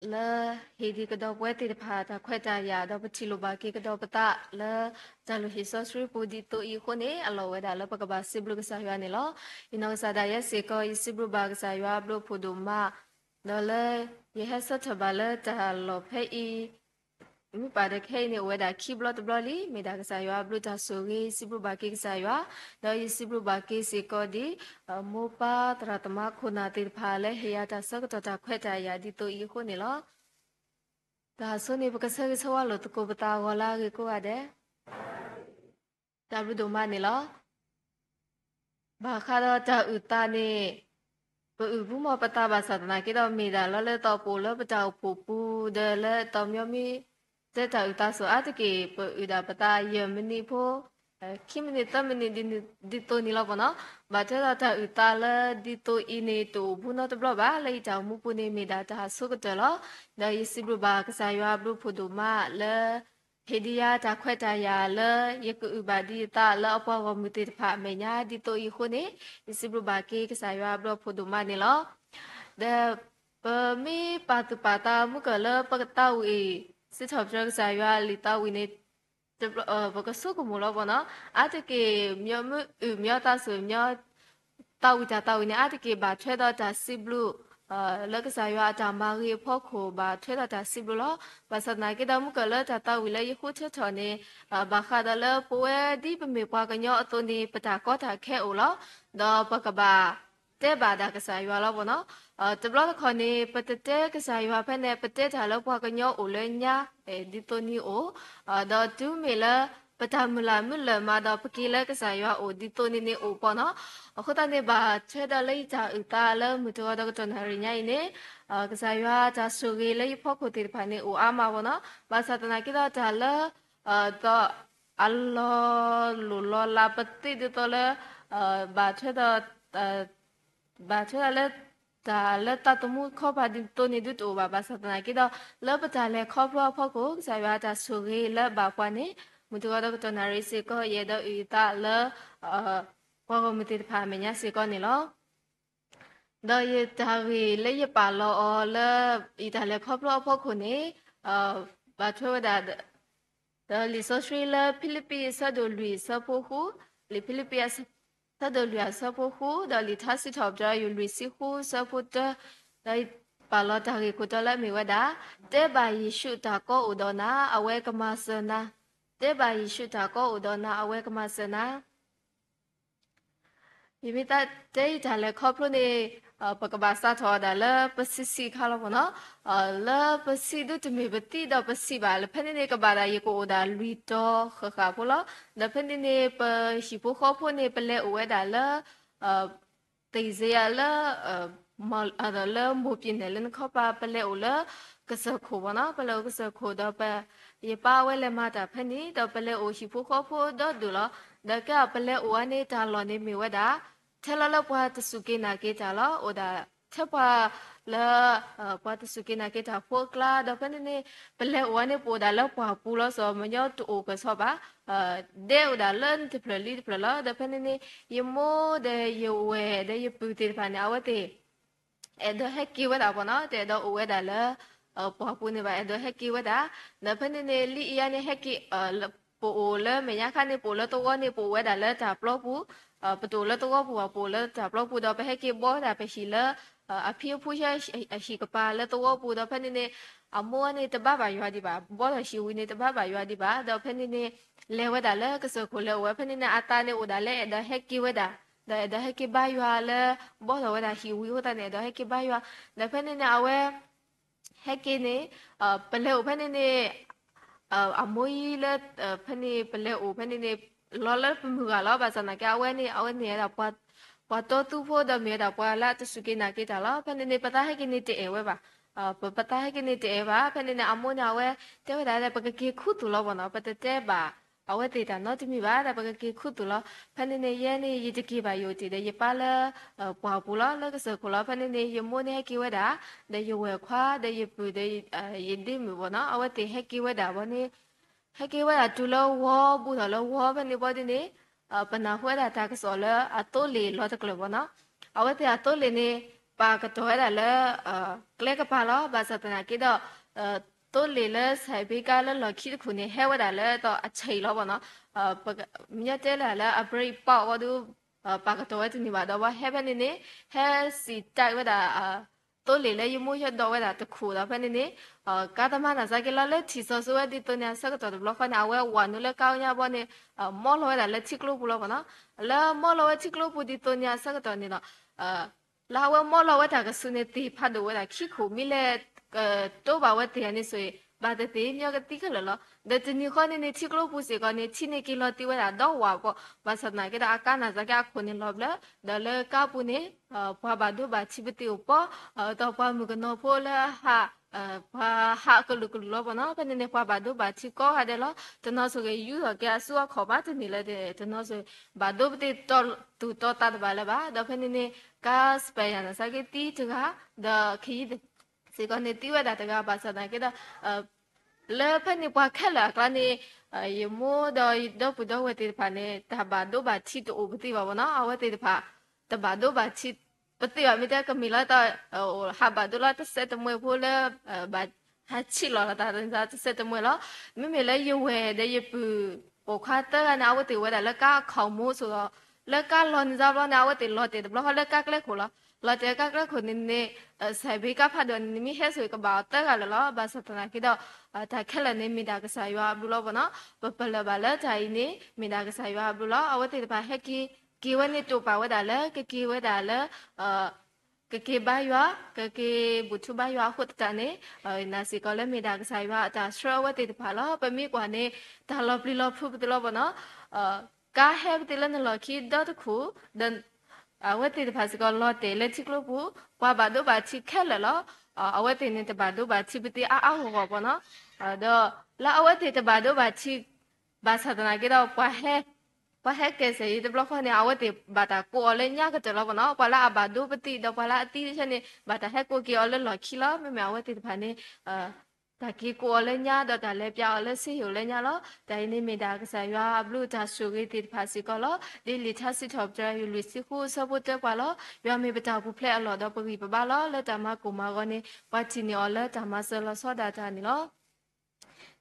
လၢဟ့ၣ်ဒံးကဒီးပဝဲသ့ၣ်တဖၣ်တၢ်ခွဲးတၢ်ယာ် ဒီးပထံၣ်လိာ်ဘၣ်က့ၤကဒီးပသးလၢ တၢ်လုၢ်ဟံၣ်စီဆှံပူၤဒ်သိးအံၤအဃိန့ၣ် အလီၢ်ဝဲဒၣ်လၢပကဘၣ်စံးဘျုးကစၢ်ယွၤန့ၣ်လီၤ. ယနီၢ်ကစၢ်ဒၣ်ယဲစ့ၢ်ကီး ယစံးဘျုးဘၣ်ကစၢ်ယွၤဘျုးဖှိၣ်ဒိၣ်မး, ဒီးလၢယဟဲဆၢထၢၣ်ဘၣ်လၢတၢ်လီၢ်ဖဲအံၤ မ့ၢ်ပာ်ဒီးခဲအံၤန့ၣ် အိၣ်ဝဲဒၣ်ခံဘျီတဘျီလံ, မ့ၢ်ဒၣ်ကစၢ်ယွၤဘျုးတၢ်ဆိၣ်ဂ့ၤ စံးဘျုးဘၣ်က့ၤကစၢ်ယွၤ, ဒီးယစံးဘျုးဘၣ်က့ၤစ့ၢ်ကီးဒ် မိၢ်ပၢ်သရၣ်သမါခိၣ်နၢ်သ့ၣ်တဖၣ်လၢဟ့ၣ်ယၤတၢ်ဆၢကတီၢ်တၢ်ခွဲးတၢ်ယာ် ဒ်သိးအံၤအဃိန့ၣ်လီၤ. တၢ်ဆိန့ၣ် ပကဆၢဂ့ၤဆၢဝါလိာ်သကိးပသးအဂီၢ်လၢအဂ့ၤကိးဂၤဒဲး, တၢ်ဘျုးဒိၣ်မးန့ၣ်လီၤ. ဘၣ်ဃးဒီးတၢ်အုၣ်သးန့ၣ် ပအုၣ်ပူၤမီၢ်ပသးဘၣ်ဆၣ်သနာ်က့ဒီး မ့ၢ်ဒၣ်လီၤလၢသီးပူၤလၢပတၢ်အိၣ်ဖှိၣ်ပူၤ ဒီးလၢအတီမံၤမံၤ တဲတၢ်အုၣ်သးစိၤအါတက့ၢ် ပအုၣ်ဒၣ်ပသးယဲၢ်မံးနံးဖိ ခံမံးနံးသၢမံးနံး ဒ်သိးန့ၣ်လီၤပီၤနီၤ. ဘၣ်ထွဲဒီးတၢ်အုၣ်သးလၢဒ်သိးအံၤန့ၣ် တအိၣ်ဘူးနီတဘျီဘၣ်. လၢယတၢ်အိၣ်မူပူၤန့ၣ် မ့ၢ်ဒၣ်တၢ်အဆိကတၢၢ်လီၤ. ဒီးယစံးဘျုးဘၣ်ကစၢ်ယွၤဘျုးဖှိၣ်ဒိၣ်မးလၢ ဟ့ၣ်ဒံးယၤတၢ်ခွဲးတၢ်ယာ်လၢ ယကအုၣ်ဘၣ်ဒံးယသးလၢအပှၤဂီၢ်မုၢ်သ့ၣ်တဖၣ်အမဲာ်ညါ ဒ်သိးအံၤအဃိန့ၣ် ယစံးဘျုးဘၣ်က့ၤကစၢ်ယွၤဘျုးဖှိၣ်ဒိၣ်မးန့ၣ်လီၤ. ဒီးပမ့ၢ်ပာ်သူၣ်ပာ်သးမုၢ်ကၢၢ်လၢပကသးဝံၣ် စံးထီၣ်ပတြၢၤကစၢ်ယွၤလံာ်သးဝံၣ်န့ၣ် ပကဆိကမိၣ်လီၤပီၤနီၤ. အါတက့ၢ် မ့ၢ်အုၣ်မ့ၢ်အသးစိၤ မ့ၢ်သးဝံၣ်တၢ်သးဝံၣ်န့ၣ် အါတက့ၢ်ဘၣ်ထွဲဒီးတၢ်စံးဘျုး လၢကစၢ်ယွၤအတၢ်မၤဂ့ၤအဖီခိၣ် ဘၣ်ထွဲဒီးတၢ်စံးဘျုးလီၤ. ဘၣ်ဆၣ်သနာ်က့ဒီး မုၢ်ကၢၢ်လၢတၢ်သးဝံၣ်လၢယဃုထၢထီၣ်န့ၣ် ဘၣ်ဃးဒီးလၢပဝဲဒ်ပမ့ၢ်ပှၤကညီအသိးန့ၣ် ပတၢ်ကီတၢ်ခဲအိၣ်လီၤ. ဒီးပကဘၣ်တဲဘၣ်ဒၣ်ကစၢ်ယွၤလီၤပီၤနီၤ. တဘျီတခီၣ်န့ၣ် ပတတဲကစၢ်ယွၤဖဲန့ၣ် ပတဲတၢ်လၢပှၤကညီအိၣ်လၢညါ ဒ်သိးန့ၣ်အိၣ်, ဒီးတုၤမ့ၢ်လၢ ပတၢ်မုၢ်လၢ်မုၢ်လၢ်မးဒီး ပက့ၤလၢကစၢ်ယွၤအိၣ်ဒ်သိးန့ၣ်န့ၣ်အိၣ်ပီၤနီၤ. အဃိသတးန့ၣ် ဘၣ်ထွဲဒီးလၢယတၢ်အုၣ်သးလၢမုၢ်တဂီၤဒီးကတီၢ်နၣ်ရံၣ်ညါအံၤန့ၣ် ကစၢ်ယွၤတၢ်ဆိၣ်ဂ့ၤလၢယဖီခိၣ်သ့ၣ်တဖၣ်န့ၣ် အိၣ်အါမးပီၤနီၤ. ဘၣ်ဆၣ်သနာ်က့ဒီးတၢ်လၢ ဒီးအလီၤလိၣ်လီၤလးပသ့ၣ်ဒ်သိးလၢ ဘၣ်ထွဲဒီး ဘၣ်ထွဲဒီးလၢ တၢ်လၢသးသမူခီပၤဒ်သိးန့ၣ်ဒုတအိၣ်ဘၣ်. ဘၣ်ဆၣ်သနာ်က့ဒီး လၢပတၢ်လဲၤခီဖျိအဖီခိၣ် ကစၢ်ယွၤတၢ်ဆိၣ်ဂ့ၤလၢဘၣ်ပှၤန့ၣ် မုၢ်တဂီၤဒီးကတီၢ်နၣ်ရံၣ်စ့ၢ်ကီး ယအဲၣ်ဒိးအုၣ်ယသးလၢ ပှၤဂီၢ်မုၢ်သ့ၣ်တဖၣ်အမဲာ်ညါစ့ၢ်ကီးန့ၣ်လီၤ. ဒီးယတၢ်ဂ့ၢ်လၢယပာ်လီၤအီၤလၢ ယတၢ်လဲၤခီဖျိအဖီခိၣ်န့ၣ် ဘၣ်ထွဲဝဲဒၣ် ဒီးလံာ်စီဆှံလၢဖံလံးပံးအဆၢဒိၣ်လွံၢ်အဆၢဖိဃု, လံာ်ဖံလံးပံးအဆၢဒိၣ်လွံၢ်အဆၢဖိဃု, ဒီးလံာ်ထါစံးထီၣ်ပတြၢၤယိၤလွံၢ်ဆံဃုအဆၢဖိတၢ, ဒီးပာ်လီၤတၢ်ဂ့ၢ်ခိၣ်တီလၢအမ့ၢ်ဝဲဒၣ်, တဲဘၣ်ယ့ၣ်ၡူးတၢ်ကီအိၣ်ဒီးနၤ, အဝဲကမၤစၢၤနၤ, တဲဘၣ်ယ့ၣ်ၡူးတၢ်ကီအိၣ်ဒီးနၤ, အဝဲကမၤစၢၤနၤ ယမ့ၢ်တဲယတၢ်လဲၤခီဖျိန့ၣ် ပကဘၣ်စးထီၣ်ဒၣ်လၢပဆံးဆံးခါလီၤပီၤနီၤ. လၢပဆံးဒုတမ့ၢ်ပသံဒီးပဆံးဘၣ်လၢ ဖဲန့ၣ်န့ၣ် ကဘၣ်ဒၣ်ယကအိၣ်ဒၣ်လွံၢ်တီၤဃၣ်ဃၣ်ဖိလီၤ. ဒီးဖဲန့ၣ်န့ၣ် ပဟံၣ်ဖိဃီဖိန့ၣ် ပလဲၤအိၣ်ဝဲဒၣ်လၢ သ့ၣ်စ့ယၤလၢ လၢမိၢ်ပံၤနဲၣ်လၢနခီပၤ ပလဲၤအိၣ်လၢကစၢၢ်ခိၣ်ပီၤနီၤ, ပလဲၤအိၣ်ကစၢၢ်ခိၣ်ဒီး ယပၢ်ဝဲလဲၤမၤတၢ်ဖဲန့ၣ် ဒီးပလဲၤအိၣ်ဟံၣ်ဖိဃီဖိဒီဒူၣ်လီၤ. ဒီးကဲအီၤပလဲၤအိၣ်ဝဲန့ၣ် တၢ်လီၢ်န့ၣ်မ့ၢ်ဝဲဒၣ် ထဲလီၤလၢပှၤတစူၢ်က့ၤနာ်က့ၤတၢ်လီၤ. အိၣ်ဒၣ်ထဲပှၤလၢ ပှၤတစူၢ်က့ၤနာ်က့ၤတၢ်ဖိအကျါ ဒီးဖဲန့ၣ်န့ၣ် ပလဲၤအိၣ်ဝဲန့ၣ် ပအိၣ်ဒၣ်လၢပှၢ်ပူၤလီၤ. စီၤမညီတအိၣ်ကဆီဘၣ် ဒဲအိၣ်ဒၣ်လၢနံၣ်တဖျၢၣ်လံတဖျၢၣ်လီၤ. ဒီးဖဲန့ၣ်န့ၣ်ယမိၢ်ဒီးယဝဲၢ်ဒီးယပုၢ်သ့ၣ်တဖၣ်န့ၣ် အဝဲသ့ၣ် အဲၣ်ဒိးဟဲက့ၤဝဲဒၣ်ပီၤနီၤ, တအဲၣ်ဒိးအိၣ်ဝဲဒၣ်လၢ ပှၢ်ပူၤန့ၣ်ဘၣ်, အဲၣ်ဒိးဟဲက့ၤဝဲဒၣ်. ဒီးဖဲန့ၣ်န့ၣ် လံအံၤအါန့ၣ်ဟဲက့ၤ ပအိၣ်လၢမဲာ်ညါခါန့ၣ် ပအိၣ်လၢသဝီန့ၣ် ပအိၣ်ဝဲဒၣ်လၢတၢ်ပျီပူၤ, ပတအိၣ်လၢသဝီပူၤဘၣ်, ပအိၣ်လၢတၢ်ပျီပူၤ ဒီးပဟဲက့ၤဘီဝဲဒၣ်ပဟံၣ်လၢ အဖံအဖုဆၢအဟံၣ်ကပၤလၢသဝီပူၤ ဒီးဖဲန့ၣ်န့ၣ် အမိၢ်န့ၣ်တဘါဘၣ်ယွၤဒံးဘၣ်, ဘီထီၣ်ဟံၣ်ဝံၤန့ၣ်တဘါဘၣ်ယွၤဒံးဘၣ်, ဒီးဖဲန့ၣ်န့ၣ် လဲၤဝဲဒၣ်လၢကစၢၢ်ခိၣ်လဲၤအိၣ်ဝဲ, ဖဲန့ၣ်န့ၣ် အသးန့ၣ်အိၣ်ဒၣ်လၢအဲၣ်ဒိးဟဲက့ၤဝဲဒၣ်, ဒီးအဲၣ်ဒိးဟဲက့ၤဘါယွၤလၢ ဘီထီၣ်ဝဲဒၣ်ဟံၣ်ဝံၤအဃိသတးန့ၣ် အဲၣ်ဒိးဟဲက့ၤဘါယွၤ, ဒီးဖဲန့ၣ်န့ၣ် အဝဲ ဟဲက့ၤန့ၣ် ပလဲၤအိၣ်ဖဲန့ၣ်န့ၣ် အမိၢ်အံၤလၢ ဖဲန့ၣ် ပလဲၤအိၣ်ဖဲန့ၣ်န့ၣ် လီၤလၢပမုၢ်ဂၤလီၤ. ဘၣ်ဆၣ်သနာ်က့ အဝဲန့ၣ် အဝဲန့ၣ်ဝဲဒၣ် ပှၤတီသူဖိဒီးမ့ၢ်ဝဲဒၣ်ပှၤလၢအတစူၢ်က့ၤနာ်က့ၤတၢ်လီၤ. ဖဲန့ၣ်န့ၣ် ပသးဟဲက့ၤန့ၣ်တအဲၣ်ဝဲဘၣ်, ပသးဟဲက့ၤန့ၣ်တအဲၣ်ဘၣ်. ဖဲန့ၣ်န့ၣ် အမိၢ်န့ၣ် အဝဲတဲဝဲဒၣ် ပကက့ၤခူသူၣ်လီၤပီၤနီၤ, ပတတဲဘၣ် အဝဲသ့ၣ်တၢ်နီတမံၤဘၣ်, ဒီးပကက့ၤခူသူၣ်လီၤ. ဖဲန့ၣ်န့ၣ် ယဲန့ၣ် ယတက့ၤဘၣ် ယအိၣ်တ့ၢ်ဒီးယပၢ်လၢ ပှၢ်ပူၤလီၤ, လၢကစၢၢ်ခိၣ်လီၤ. ဖဲန့ၣ်န့ၣ် ယမိၢ်န့ၣ်ဟဲက့ၤဝဲဒၣ်, ဒီးယဝဲၢ်ခွါ ဒီးယပုၢ်ဒီး ယဒ့မုၣ်ပီၤနီၤ, အဝဲသ့ၣ်ဟဲက့ၤဝဲဒၣ်ဘီန့ၣ် ဟဲက့ၤဝဲဒၣ်တုၤလၢဝီ ဘူးထီၣ်လၢဝီဖဲန့ၣ်ဘီဒ်န့ၣ် ပနၢ်ဟူဝဲဒၣ်တၢ်ကစီၣ်လၢအသိလ့ၣ်လီၤတကျၢၤပီၤနီၤ. အဝဲသ့ၣ်အသိလ့ၣ်န့ၣ် ပာ်ကတီၤဝဲဒၣ်လၢ ကျဲကပၤလီၤ. ဘၣ်ဆၣ်သနာ်က့ဒီး သိလ့ၣ်လၢ စဲးဘ့ကါ လၢလီၢ်ခံတခိၣ်န့ၣ် ဟဲဝဲဒၣ်လၢအဆံးလီၤဘၣ်နီၤ. မညီတဲလၢ အ brake pad ဝံၤဒီး ပာ်ကတီၤဝဲတန့ၢ်ဘၣ်ဒီး ဝဲဟဲဖဲန့ၣ်န့ၣ် ဟဲစံၣ်တဲဝဲဒၣ် သိလ့ၣ်လၢယမိၢ်ယဲဒီးဝဲဒၣ်တခိၣ်ဒီး ဖဲန့ၣ်န့ၣ် ကါသမားနာ်သက့လီၤ လၢထံၣ်စီၤစုၤဝဲဒ်သိးန့ၣ်အဆၢကတီၢ်တဘျီဃီန့ၣ် အဝဲဝးနုာ်လၢကါအိၣ်ညါဘီန့ၣ် မီလီၤဝဲဒၣ်လၢထံကျိပူၤလီၤဘၣ်နီၤ. လၢမီလီၤဝဲထံကျိပူၤဒ်သိးန့ၣ်အဆၢကတီၢ်န့ၣ်ဒီး လၢအဝဲမီလီၤဝဲတၢ်ကဆူးန့ၣ် သ့ၣ်ဖးဒိၣ်ဝဲဒၣ်ခံခိၣ် မ့ၢ်လဲၤ တိဘၣ်ဝဲသ့ၣ်န့ၣ်ဆိၣ်ဂ့ၤ ဘၣ်သ့ၣ်သ့ၣ် မညီကသံခဲလၢာ်လီၤ. ဒီးတနံၤဃီန့ၣ်န့ၣ် ထံကျိပူၤစ့ၢ်ကီးန့ၣ် ထံန့ၣ်က့ၤလီၤတံၢ်ဝဲဒၣ်ဒီးဝးပီၤ ဘၣ်ဆၣ်သနာ်က့ဒီး အကါနာ်သက့အခိၣ်န့ၣ်လီၤဘျၢ ဒီးလၢကါပူၤန့ၣ် ပှၤဘၣ်ဒိဘၣ်ထံးပသ့ၣ်အိၣ်ပီၤ ဒီးပှၤမုၣ်ကနီၤဖိလၢအဟး ပှၤဟးကလုာ်ကလုာ်လီၤဘၣ်နီၤ. ဖဲန့ၣ်န့ၣ် ပှၤဘၣ်ဒိဘၣ်ထံးကိးဂၤဒဲးလီၤ. တနီၤဆိၣ်ဂ့ၤ ယူထီၣ်က့ၤအစုအခီၣ်မးတန့ၢ်လၢၤ တနီၤဆိၣ်ဂ့ၤ ဘၣ်ဒိပသ့ၣ်တီၢ်သူၣ်တီၢ်သးတဘၣ်လၢၤဘၣ်. ဒီးဖဲန့ၣ်န့ၣ် ကါ spare ယၤနာ်သက့သံတဂၤ ဒီးခ့ယံၤစ့ၢ်ကီးန့ၣ်သံဝဲဒၣ်တဂၤ ဘၣ်ဆၣ်သနာ်က့ဒီး လၢဖဲန့ၣ်ပှၤခဲလၢာ်အကျါန့ၣ် ယမိၢ်ဒီးဒီပုၢ်ဒီဝဲၢ်သ့ၣ်တဖၣ်န့ၣ် တၢ်ဘၣ်ဒိဘၣ်ထံးတအိၣ်ပသ့ၣ်ဘၣ်ဘၣ်နီၤ. အဝဲသ့ၣ်တဖၣ် တဘၣ်ဒိဘၣ်ထံးပသ့ၣ်ဘၣ် မ့ၢ်တဲကမ့ၢ်လီၤတၢ် ဟးဘၣ်ဒိလီၤတစဲးတမှဲၤဖိလၢ ဘၣ်ဟးဆံးလီၤလီၤတၢ်န့ၣ်တစဲးတမှဲၤလီၤ. မ့မ့ၢ်လၢယဝဲၢ်ဒီးယပုၢ်ပိာ်ခွါသၢဂၤန့ၣ် အဝဲသ့ၣ်ဝဲဒၣ်လၢကါအခီၣ်မိၢ်ဆိးဒီး လၢကါလီၤန့ၣ်စ့ၢ်ဘျီန့ၣ် အဝဲသ့ၣ်လီၤတဲာ်တဘျီဃီလၢကါကျဲခိၣ်လီၤ. လီၤတဲာ်ကါကျဲခိၣ်န့ၣ်န့ၣ် စဲးဘ့ကါဖးဒိၣ်န့ၣ် မ့ၢ်ဟဲဆိၣ်ဂ့ၤကဘၣ်အီၤသၢဂၤလၢာ်လီၤ. ဘၣ်ဆၣ်သနာ်က့ဒီး တၢ်ခဲလၢာ်န့ၣ် မ့ၢ်ဒၣ်ကစၢ်ယွၤအဘျုးလီၤဘၣ်နီၤ. ပပလၢၢ်ဘၣ်လၢတၢ်အံၤန့ၣ် မ့ၢ်ဒၣ်ကစၢ်ယွၤအဘျုးလီၤ. အဝဲသ့ၣ်တဖၣ်ဟဲက့ၤ က့ၤဝဲန့ၣ်တိာ်ပာ်ဝဲဒၣ်လၢ ကက့ၤဝဲဒၣ်လၢ ကက့ၤဘါယွၤ ကက့ၤဘူၣ်ထူဘါယွၤအဃိသတးန့ၣ် နာ်စ့ၢ်ကီးလၢမ့ၢ်ဒၣ်ကစၢ်ယွၤအတၢ်ဆှၢအဝဲသ့ၣ်တဖၣ်လီၤ. ပမ့ၢ်ကွၢ်န့ၣ် တၢ်လီၤပျံၤလီၤဖုးပသ့ၣ်လီၤဘၣ်နီၤ. ကါဟဲပသ့ၣ်လၢနလီၢ်ခံဒီတခိၣ် ဒီး အဝဲသ့ၣ်တဖၣ်စ့ၢ်ကီးလီၤတဲာ်လၢထံကျိပူၤ ပှၤဘၣ်ဒိဘၣ်ထံးခဲလၢာ်လီၤ. အဝဲသ့ၣ်န့ၣ် တဘၣ်ဒိဘၣ်ထံးပသ့ၣ်အါအါဂီၢ်ဂီၢ်ဘၣ်နီၤ. ဒီးလၢအဝဲသ့ၣ်တဘၣ်ဒိဘၣ်ထံး ဘၣ်ဆၣ်သနာ်က့ဒီး ပှၤဟဲကဲးစဲးအံၤတဘျီဃီန့ၣ် အဝဲသ့ၣ်ဘၣ်တၢ်ကိးအီၤလၢညါကတၢၢ်လီၤဘၣ်နီၤ. ပှၤလၢအဘၣ်ဒိပသ့ၣ်ဒီးပှၤလၢအသံတဆၢန့ၣ် ဘၣ်တၢ်ဟဲကိးက့ၤအီၤလၢလီၢ်ခံလီၤ. မ့မ့ၢ်အဝဲသ့ၣ်တဖၣ်န့ၣ် တၢ်က့ၤကိးအီၤလၢညါ ဒီးတၢ်လဲၤပျးအီၤလၢစ့ဟ့ၣ်အိၣ်လၢညါလီၤ. တၢ်အံၤန့ၣ်မ့ၢ်ဒၣ်ကစၢ်ယွၤအဘျုးတၢ်ဆိၣ်ဂ့ၤသ့ၣ်တဖၣ်စ့ၢ်ကီးလီၤ. ဒ်လံာ်ထါစံးထီၣ်ပတြၢၤ လွံၢ်ဆံဃု အဆၢဖိတၢပှၤလီၤ. ယွၤမ့ၢ်ပတၢ်ပူၤဖျဲးအလီၢ်ဒီးပဂံၢ်ပဘါလီၤ. လၢတၢ်မၤကိၢ်မၤဂီၤန့ၣ် ပှၤထံၣ်န့ၢ်အီၤလၢတၢ်မၤစၢၤလီၤဆီဒၣ်တၢ်န့ၣ်လီၤ.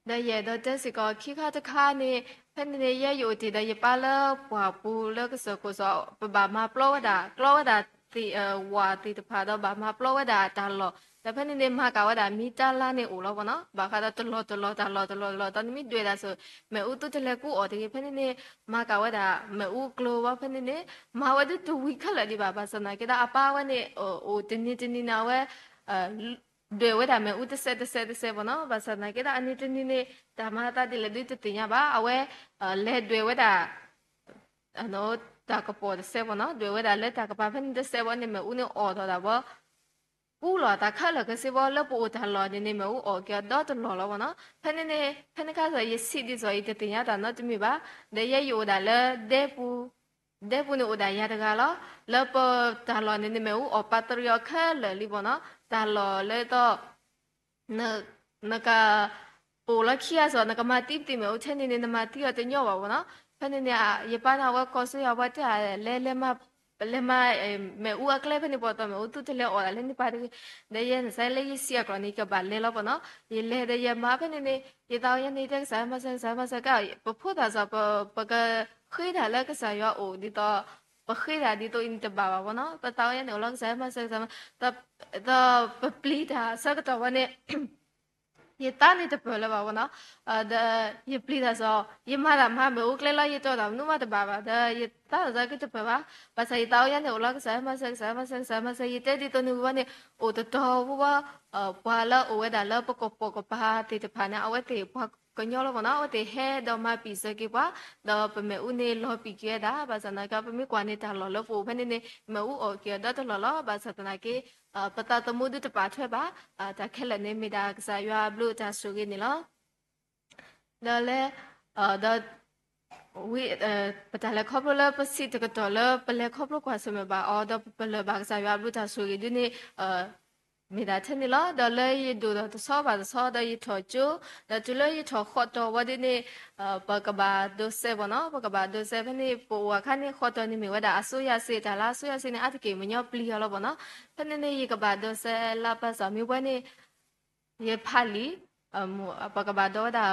ဒီးယအဲၣ်ဒိးတဲစ့ၢ်ကီးခံခါတခါန့ၣ် ဖဲန့ၣ်န့ၣ် ယဲယအိၣ်တ့ၢ်ဒီးယပၢ်လၢပှၢ်ပူၤလၢကစၢၢ်ခိၣ်စီၤ ပဘၣ်မၤပျီဝဲဒၣ် ကျီဝဲဒၣ်သ့ၣ် ဝၣ်သ့ၣ်တဖၣ်ဒီးဘၣ်မၤပျီဝဲဒၣ်တၢ်လီၢ် ဒီးဖဲန့ၣ်န့ၣ် မၤကၤဝဲဒၣ်မ့ၢ်တၢ်လါန့ၣ်အိၣ်လီၤဘၣ်နီၤ. ဘၣ်ဃးဒီးတလီၢ်တလီၢ်တၢ်လီၢ်တလီၢ်တလီၢ် တၢ်နမ့ၢ်ဒွဲၣ်ဒၣ်ဆိ မ့ၣ်အူသုတလဲၤကူအီၣ်တဂ့ၤ ဖဲန့ၣ်န့ၣ် မၤကၤဝဲဒၣ်မ့ၣ်အူကျိၤဘၣ် ဖဲန့ၣ်န့ၣ် မၤဝဲဒၣ်တဝံၤခဲလၢာ်ဒံးဘၣ် ဘၣ်ဆၣ်သနာ်က့ဒီး အပၢ်ဝဲန့ၣ် အိၣ်တနံၤတနံၤန့ၣ် အဝဲ ဒွဲၣ်ဝဲဒၣ်မ့ၣ်အူတစဲးတစဲးတစဲးဘၣ်နီၤ. ဘၣ်ဆၣ်သနာ်က့ဒီး အနံၤတနံၤန့ၣ် တၢ်မၤအသးဒ်လဲၣ်ဒုးတသ့ၣ်ညါဘၣ်. အဝဲ လဲၤဒွဲၣ်ဝဲဒၣ် တၢ်ကပီၤတစဲးဘၣ်နီၤ, ဒွဲၣ်ဝဲဒၣ်လၢတၢ်ကပၤဖဲန့ၣ်တစဲးဘၣ်န့ၣ် မ့ၣ်အူန့ၣ်အီၣ်ထီၣ်ဒၣ်ဘၣ်. ကူလီၤအသးခဲလၢာ်ခဲဆ့ဘၣ် လၢပအိၣ်တၢ်လီၢ်န့ၣ်န့ၣ် မ့ၣ်အူအီၣ်က့ၤအီၤဒီတလီၢ်လီၤဘၣ်နီၤ. ဖဲန့ၣ်န့ၣ် ဖဲန့ၣ်ခါစ့ၢ် ယဆံးဒ်သိးယတသ့ၣ်ညါတၢ်နီတမံၤဘၣ်. ဒီးယဲယအိၣ်ဒၣ်လၢဒဲပူၤ ဒဲပူၤန့ၣ်အိၣ်ဒၣ်ယၤတဂၤလီၤ. လၢပတၢ်လီၢ်န့ၣ်န့ၣ် မ့ၣ်အူအီၣ်ပာ်တရံးအီၤခဲလၢာ်လံဘၣ်နီၤ. တၢ်လီၢ်လၢသိး နက ပအိၣ်လၢခံဂၤစီၤ နကမၤသံပသ့ၣ်မ့ၣ်အူထဲန့ၣ်န့ၣ် နမၤသံအီၤတညီဘၣ်ဘၣ်နီၤ. ဖဲန့ၣ်န့ၣ် ယပၢ်န့ၣ် အဝဲကိးဆူယၤ ပှၤတဲလဲၤလဲၤမၤ လဲၤမၤ မ့ၣ်အူအကျဲဖဲန့ၣ် ပှၤသိးမ့ၣ်အူသုတလဲၤအီၣ်ဒၣ်လၢန့ၣ်ပၢ်တဂ့ၤ. ဒီးယဲန့ၣ်စ့ၢ်လၢယဆံးအကျိၤန့ၣ် ယကဘၣ်လဲၤလီၤဘၣ်နီၤ. ယလဲၤဒီးယမၤဖဲန့ၣ်န့ၣ် ယသးအိၣ်ညါန့ၣ် တဲကစၢ်ယွၤမၤစၢၤ ကစၢ်ယွၤမၤစၢၤကါ ပဖိသၣ်စီၤ ပကဃ့တၢ်လၢကစၢ်ယွၤအိၣ်ဒ်သိး ပဃ့တၢ်ဒ်သိးအံၤန့ၣ်တဘၣ်ဘၣ်ဘၣ်နီၤ. ပသးအိၣ်ညါန့ၣ် အိၣ်လီၤ ကစၢ်ယွၤမၤစၢၤ ကစၢ်ယွၤမၤစၢၤ ဒီးပပျံၤတၢ်ဆၢကတီၢ်ဝဲန့ၣ် ယသးန့ၣ်တပၢၢ်လၢၤဘၣ်ဘၣ်နီၤ. ဒီးယပျံၤတၢ်စီၤ ယမၤတၢ်မၤမ့ၣ်အူကျဲလီၤ ယတီၢ်တၢ်မနုၤမးတဘၣ်ဘၣ် ဒီးယသးန့ၣ်စ့ၢ်ကီးတပၢၢ်ဘၣ်. ဘၣ်ဆၣ်ယသးအိၣ်ညါန့ၣ် အိၣ်လီၤ ကစၢ်ယွၤမၤစၢၤ ကစၢ်ယွၤမၤစၢၤ ကစၢ်ယွၤမၤစၢၤ ယတဲဒ်သိးန့ၣ်ဝံၤဘၣ်န့ၣ် အိၣ်တတီၤဝံၤဘၣ် ပှၤလၢအိၣ်ဝဲဒၣ်လၢပကပိာ်ကပၤသ့ၣ်တဖၣ်န့ၣ် အဝဲသ့ၣ်ပှၤကညီလီၤဘၣ်နီၤ အဝဲသ့ၣ်ဟဲဒီးမၤပံာ်စၢၤက့ၤပှၤ ဒီးပမ့ၣ်အူန့ၣ်လီၤပံာ်က့ၤဝဲဒၣ် ဘၣ်ဆၣ်သနာ်က့ ပမ့ၢ်ကွၢ်န့ၣ် တၢ်လီၢ်လၢပအိၣ်ဖဲန့ၣ်န့ၣ် မ့ၣ်အူအီၣ်က့ၤအီၤဒီတလီၢ်လီၤ. ဘၣ်ဆၣ်သနာ်က့ ပသးသမူဒုးတပာ်ထွဲဘၣ် တၢ်ခဲလၢာ်န့ၣ် မ့ၢ်ဒၣ်ကစၢ်ယွၤအဘျုးအတၢ်ဆိၣ်ဂ့ၤန့ၣ်လီၤ. ဒီးလဲ ဒီး ဝံ ပတၢ်လဲၤခီဖျိလၢပဆံးတကတီၢ်လၢပလဲၤခီဖျိကွၢ်ဆၢၣ်မဲာ်ဘၣ်အီၤ ဒီးပပလၢၢ်ဘၣ်ကစၢ်ယွၤအဘျုးတၢ်ဆိၣ်ဂ့ၤဒ်န့ၣ် မ့ၢ်ဒၣ်ထဲန့ၣ်လီၤ. ဒီးလၢယဒိၣ်ဒီးတဆီဘၣ်တဆီ ဒီးယထီၣ်ကၠိ, ဒီးတုၤလၢယထီၣ်ဃီတီၤဝံၤဒ်န့ၣ်, ပကဘၣ်ဒိးစဲးဘၣ်နီၤ, ပကဘၣ်ဒိးစဲး ဖဲန့ၣ် ပအိၣ်အခါန့ၣ် ဃီတီၤန့ၣ်မ့ၢ်ဝဲဒၣ်အစိုးရစစ် တၢ်လၢအစိုးရစစ်န့ၣ် အါတက့ၢ်မညီပျံၤအီၤလီၤဘၣ်နီၤ. ဖဲန့ၣ်န့ၣ် ယကဘၣ်ဒိးစဲးလၢ ဘၣ်ဆၣ်မ့ၢ်ဝဲန့ၣ် ယဖးလံာ်, ပကဘၣ်ဒိးဝဲဒၣ်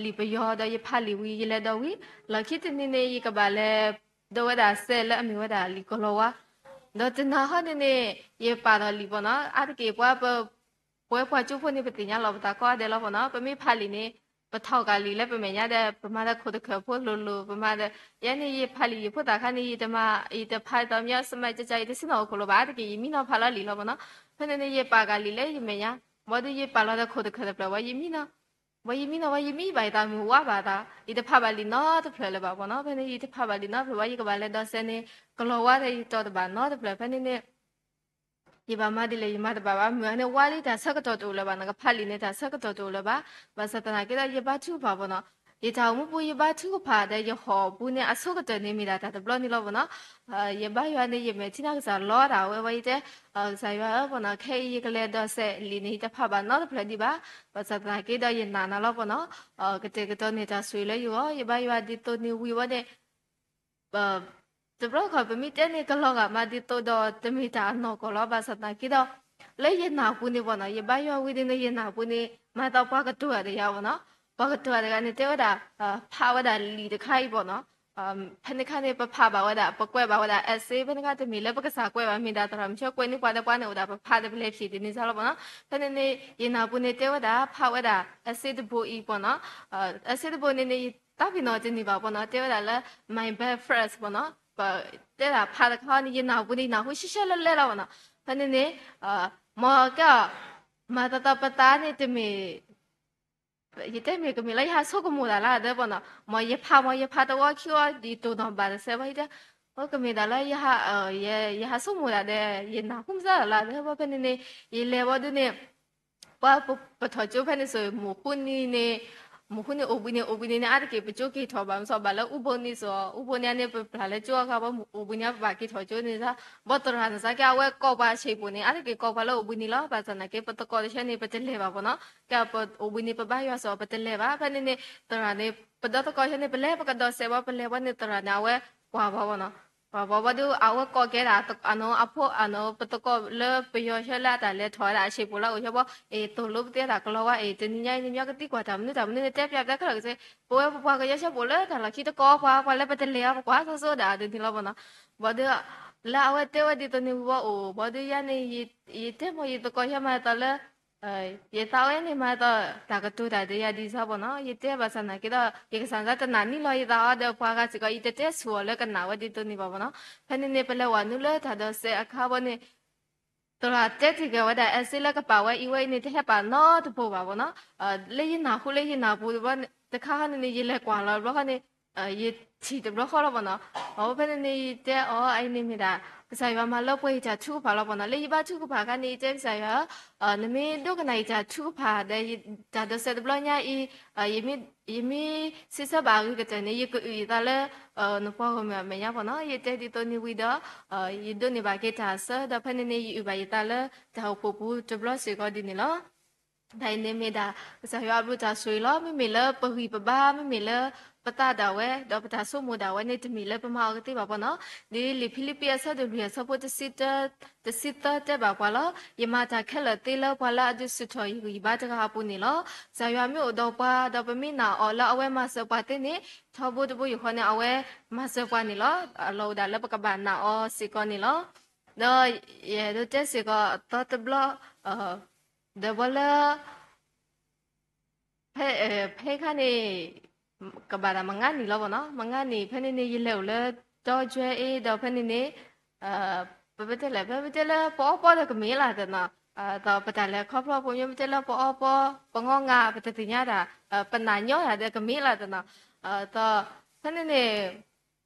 လံာ်ပယီၤ ဒီးယဖးလံာ်ဝံၤ ယလဲၤဒိးဝံၤ, လီၢ်ခံတနံၤန့ၣ် ယကဘၣ်လဲၤဒိးဝဲဒၣ်စဲးလၢအမ့ၢ်ဝဲဒၣ်လံာ်ကလီၤဝါ, ဒီးတနၤဟီန့ၣ်န့ၣ် ယပာ်ဒီးလံာ်ဘၣ်နီၤ, အါတက့ၢ်ပှၤပ ပဝဲပှၤကၠိဖိန့ၣ် ပသ့ၣ်ညါလီၤပသးကိးဂၤဒဲးလီၤဘၣ်နီၤ, ပမ့ၢ်ဖးလံာ်န့ၣ် ပထီၣ်ကၣ်လံာ်လၢပမဲာ်ညါဒီး ပမၤဒီးခိၣ်တခၢၣ်ဖိလိၤလိၤ ပမၤဒီး ယဲန့ၣ် ယဖးလံာ်ယဖိသၣ်ခါန့ၣ် ယတမၤ ယတဖးဒီးမ့ၢ်စမးကက ယတဆ့ၣ်နီၤအိၣ်ခိၣ်လၢၤဘၣ်, အါတက့ၢ်ယမံနီၤဖးလီၤလံာ်လီၤဘၣ်နီၤ. ဖဲန့ၣ်န့ၣ် ယပာ်ကၣ်လံာ်လၢယမဲာ်ညါ, ဘၣ်ဒီးယပာ်လီၤဒီးခိၣ်တခၢၣ်တဖျၢၣ် ဝဲယမံနီၤ, ဝဲယမံနီၤ ဝဲယမံဘၣ်ယသးမုၢ်ဝါဘၣ်သး, ယတဖးဘၣ်လံာ်နီတဖျၢၣ်လၢၤဘၣ်ဘၣ်နီၤ. ဖဲန့ၣ် ယတဖးဘၣ်လံာ်နီတဖျၢၣ်ဘၣ် ယကဘၣ်လဲၤဒိးစဲးန့ၣ် ကလီၤဝါဒီးယတီၤတဘၣ်နီတဖျၢၣ် ဖဲန့ၣ်န့ၣ် ယဘၣ်မၤဒ်လဲၣ် ယမၤတဘၣ်ဘၣ်, မုၢ်အန့ၣ်ဝါလံ တၢ်ဆၢကတီၢ်တအိၣ်လၢၤဘၣ်, နကဖးလံာ်န့ၣ် တၢ်ဆၢကတီၢ်တအိၣ်လၢၤဘၣ်. ဘၣ်ဆၣ်သနာ်က့ဒီး ယဘါထုကဖၣ်ဘၣ်နီၤ, ယတၢ်အိၣ်မူပူၤ ယဘါထုကဖၣ်ဒီးယဟီၣ်ပူၤန့ၣ် အဆိကတၢၢ်န့ၣ် မ့ၢ်ဒၣ်တၢ်တဘျီန့ၣ်လီၤဘၣ်နီၤ. ယဘါယွၤန့ၣ် ယမဲာ်ထံနီၤကစၢ်လီတၢ်ဝဲဝဲ ယတဲ ကစၢ်ယွၤဧၢဘၣ်နီၤ, ခဲအံၤယကလဲၤဒိးစဲးလံာ်န့ၣ် ယတဖးဘၣ်နီတဖျၢၣ်ဒံးဘၣ်. ဘၣ်ဆၣ်သနာ်က့ဒီး ယနာ်နၤလီၤဘၣ်နီၤ, ကတဲာ်ကတီၤန့ၢ်တၢ်ဆိၣ်ဂ့ၤလၢယဂီၢ်, ယဘါယွၤဒ်သိးန့ၣ်ဝံၤဝဲန့ၣ် တဘျီခီ ပမ့ၢ်တဲန့ၣ် ကလီၤဂာ်မးဒ်သိးဒီး တမ့ၢ်တၢ်အနီၢ်ကီၢ်လီၤ. ဘၣ်ဆၣ်သနာ်က့ဒီး လၢယနၢ်ပူၤန့ၣ်ဘၣ်နီၤ, ယဘါယွၤဝံၤဒ်န့ၣ် ယနၢ်ပူၤန့ၣ် မၤသးပှၤကတိၤတဂၤတဂၤဘၣ်နီၤ, ပှၤကတိၤတဂၤတဂၤန့ၣ် တဲဝဲဒၣ် ဖးဝဲဒၣ်လံာ်တခါအံၤဘၣ်နီၤ, ဖဲန့ၣ်ခါန့ၣ် ပဖးဘၣ်ဝဲဒၣ် ပကွဲးဘၣ်ဝဲဒၣ် essay ဖဲန့ၣ်ခါ တမ့ၢ်လၢပကစၢ်ကွဲးဘၣ် မ့ၢ်ဒၣ်သရၣ်မုၣ်ဆၢကွဲးန့ၢ်ပှၤဒီးပှၤန့ၣ်အိၣ်ဒၣ် ပဖးဒီးပလဲၤဖံးတန့ၢ်စ့ၢ်လီၤဘၣ်နီၤ. ဖဲန့ၣ်န့ၣ် ယနၢ်ပူၤန့ၣ်တဲဝဲဒၣ် ဖးဝဲဒၣ် essay တဘိအံၤဘၣ်နီၤ, essay တဘိန့ၣ်န့ၣ် ယသးပ့ၤနီၣ်တန့ၢ်ဘၣ်ဘၣ်နီၤ, တဲဝဲဒၣ်လၢ my best friends ဘၣ်နီၤ, ပတဲဒၣ်ဖးတခါန့ၣ် ယနၢ်ပူၤန့ၣ် ယနၢ်ဟူရှဲရှဲလၢလဲလီၤဘၣ်နီၤ. ဖဲန့ၣ်န့ၣ် မ်ကဲအီၤ မၤသးသီပသးန့ၣ်တမ့ၢ် ယတဲမ့ၢ်ကမ့ၢ်လၢယဟးဆိကမိၣ်တၢ်လၢအဒၢဘၣ်နီၤ, မ်ယဖး မ်ယဖးတဝီခံဝီ ယတိၢ်နီၣ်ဘၣ်တစဲးဘၣ် ယတဲ ကမ့ၢ်ဒၣ်လၢ ယဟးဆိကမိၣ်တၢ်ဒီး ယနၢ်ဟူမုၢ်စၢ်တၢ်လၢအဒၢဘၣ်. ဖဲန့ၣ်န့ၣ် ယလဲၤဘၣ်ဒုးန့ၣ် ပှၤပထီၣ်ကၠိဖဲန့ၣ်စ့ၢ် မုၢ်ဃုနံၤန့ၣ် မုၢ်ဃုနံၤအိၣ်ဘှံးနံၤ အိၣ်ဘှံးနံၤန့ၣ် အါတက့ၢ်ပကၠိက့ၤထီၣ်ဘၣ် မ့ၢ်စီၤဘၣ်လၢအူဘိန့ၣ်စ့ၢ် အူဘိန့ၣ်န့ၣ် ပပျၢ်လၢကၠိအခါ ပှၤမုၢ်အိၣ်ဘှံးနံၤ ပဘၣ်က့ၤထီၣ်ကၠိန့ၣ်စ့ၢ် ဘၣ်သရၣ်န့ၣ်စ့ၢ်ကဲ အဝဲကိးပှၤဆံးပိၣ်န့ၣ် အါတက့ၢ်ကိးပှၤလၢအိၣ်ဘှံးနံၤလီၤ. ဘၣ်ဆၣ်သနာ်က့ ပသကိးတဆၢန့ၣ် ပတလဲၤဘၣ်ဘၣ်နီၤ ကဲပအိၣ်ဘှံးနံၤ ပဘါယွၤစ့ၢ် ပတလဲၤဘၣ်. ဖဲန့ၣ်န့ၣ် သရၣ်န့ၣ် ပဒီသကိးဆၢန့ၣ် ပလဲၤ ပကဒီးစဲးဘၣ် ပလဲၤဘၣ်န့ၣ် သရၣ်န့ၣ် အဝဲကွၢ်ဘၣ်ဘၣ်နီၤ ပှၤဘၣ်ဘၣ်ဒီး အဝဲကိးကဲဒၣ် အနီၢ်အဖိ အနီၢ်ပသကိးလၢပယီၤဆၢလၢအတၢ်လဲၤထီၣ်ဝဲဒၣ်အဆံးပိၣ်လၢအအိၣ်ဆၢဘၣ် အ့ၣ် သိၣ်လိပသ့တၢ်ကလီၤဝါ အ့ၣ် တနံၤညါအံၤန့ၣ် မ့ၢ်ကသံကွၢ်တၢ်မနုၤတၢ်မနုၤန့ၣ် တဲပျးပျးခဲလၢာ်ကစ့ ပဝဲပပှၤကညီဆၢပိာ်လၢတၢ်လီၢ်ခံတကိးပှၤ ပှၤလၢပတလဲၤအီၤ ပကွၢ်စိစိဒၣ်ဒ်န့ၣ်လီၤဘၣ်နီၤ. ဘၣ်ဒီး လၢအဝဲတဲဝဲဒ်သိးန့ၣ်ဝံၤဘၣ်အိၣ် ဘၣ်ဒီးယၤန့ၣ် ယတဲမ့ၢ်ယသကိးဆၢမၤသးလၢ ယသးဝဲန့ၣ်မၤသး တၢ်ကတိၤတၢ်ဒီးယၤဒ်စ့ၢ်ဘၣ်နီၤ ယတဲဘၣ်ဆၣ်သနာ်က့ဒီး ယကစၢ်တနၢ်နံၣ်လီၤ ယသးအီၤဒီးပှၤဂၤစ့ၢ်ကီး ယတတဲဆူၣ်အီၤလၢကနၣ်ဝဲဒ်သိးန့ၣ်ဘၣ်ဘၣ်နီၤ. ဖဲန့ၣ်န့ၣ် ပလဲၤဝဲနုာ်လၢတၢ်ဒီးစဲးအခါဘၣ်န့ၣ် သရၣ်တဲတ့ၢ်က့ၤဝဲဒၣ် essay လၢကပာ်ဝဲအံၤဝဲအံၤန့ၣ် တဟဲပာ်နီတဘိဘၣ်ဘၣ်နီၤ. လၢယနၢ်ဟူလၢယနၢ်ပူၤတဘျီ တခါခီန့ၣ်န့ၣ် ယလဲၤကွၢ်လီၤတဘျီခီန့ၣ် ယထံၣ်တဘျီဃီလီၤဘၣ်နီၤ. အဝဲဖဲန့ၣ်န့ၣ် ယတဲအီၤ အအံၤန့ၣ်မ့ၢ်ဒၣ် ကစၢ်ယွၤမၤလၢပှဲၤယတၢ်ထုကဖၣ်လီၤဘၣ်နီၤ. လၢယဘါထုကဖၣ်အခါန့ၣ် ယတဲကစၢ်ယွၤဧၢ, နမ့ၢ်ဒိကနၣ်ယတၢ်ထုကဖၣ်ဒီး တၢ်ဒီးစဲးတဘျီညါအံၤ ယမ့ၢ်စံးဆၢဘၣ်အဂ့ၤကတၢၢ်န့ၣ် ယကအုၣ်ယသးလၢ နပှၤဂီၢ်မုၢ်အမဲာ်ညါဘၣ်နီၤ. ယတဲဒ်သိးန့ၣ်ဝံၤဒီး ယဒိးန့ၢ်ဘၣ်က့ၤတၢ်ဆၢ ဒီးဖဲန့ၣ်န့ၣ် ယအုၣ်ဘၣ်ယသးလၢတၢ်အိၣ်ဖှိၣ်ပူၤတဘျီစ့ၢ်ကီးဒ်န့ၣ်လီၤ. တၢ်အံၤန့ၣ်မ့ၢ်ဒၣ် ကစၢ်ယွၤအဘျုးတၢ်ဆိၣ်ဂ့ၤလီၤ. မ့မ့ၢ်လၢပဂံၢ်ပဘါ မ့မ့ၢ်လၢပသးဒၣ်ဝဲ ဒီးပတၢ်ဆိကမိၣ်ဒၣ်ဝဲန့ၣ် တမ့ၢ်လၢပမၤအီၤကသ့ဘၣ်ဘၣ်နီၤ. ဒ်လံာ်ဖံလံးပံးအဆၢဒိၣ်လွံၢ်အဆၢဖိတဆံ တဆံသၢတဲဘၣ်ပှၤလီၤ. ယမၤတၢ်ခဲလၢာ်သ့လၢပှၤလၢအဒုးဆူၣ်ထီၣ်ယဂံၢ်ယဘါတဂၤအပူၤန့ၣ်လီၤ. ကစၢ်ယွၤမ့ၢ်အိၣ်ဒီးပှၤ ဒီးပမ့ၢ်နာ်အီၤလၢအဝဲမၤစၢၤပှၤသ့န့ၣ် ထီဘိတဘိယူၢ်ဃီန့ၣ် အဝဲမၤစၢၤပှၤန့ၣ်လီၤ. အလီၢ်အိၣ်ဒၣ်လၢပကဘၣ်နာ်အီၤစ့ၢ်ကီးန့ၣ်လီၤ. ဒီးယအဲၣ်ဒိးတဲစ့ၢ်ကီးအသီတဘျီ ဒီးဘၣ်လၢ ဖဲ ဖဲခါန့ၣ် ကဘၣ်တၢ်မုၢ်နံၤလီၤဘၣ်နီၤ, မုၢ်နံၤ ဖဲန့ၣ်န့ၣ် ယလဲၤအိၣ်လၢတီကၠွဲအ့ ဒီးဖဲန့ၣ်န့ၣ် ပတဲလဲၣ် ပတဲလၢပအီပီဒီးကမ့ၢ်လၢ်တနီၤ, ဒီးပတၢ်လဲၤခီဖျိဖိမ့ၢ်ပတဲလၢပအီပီ ပငီငါ ပတသ့ၣ်ညါတၢ် ပနာ်ညီတၢ်ဒီးကမ့ၢ်လၢ်တနီၤ, ဒီးဖဲန့ၣ်န့ၣ်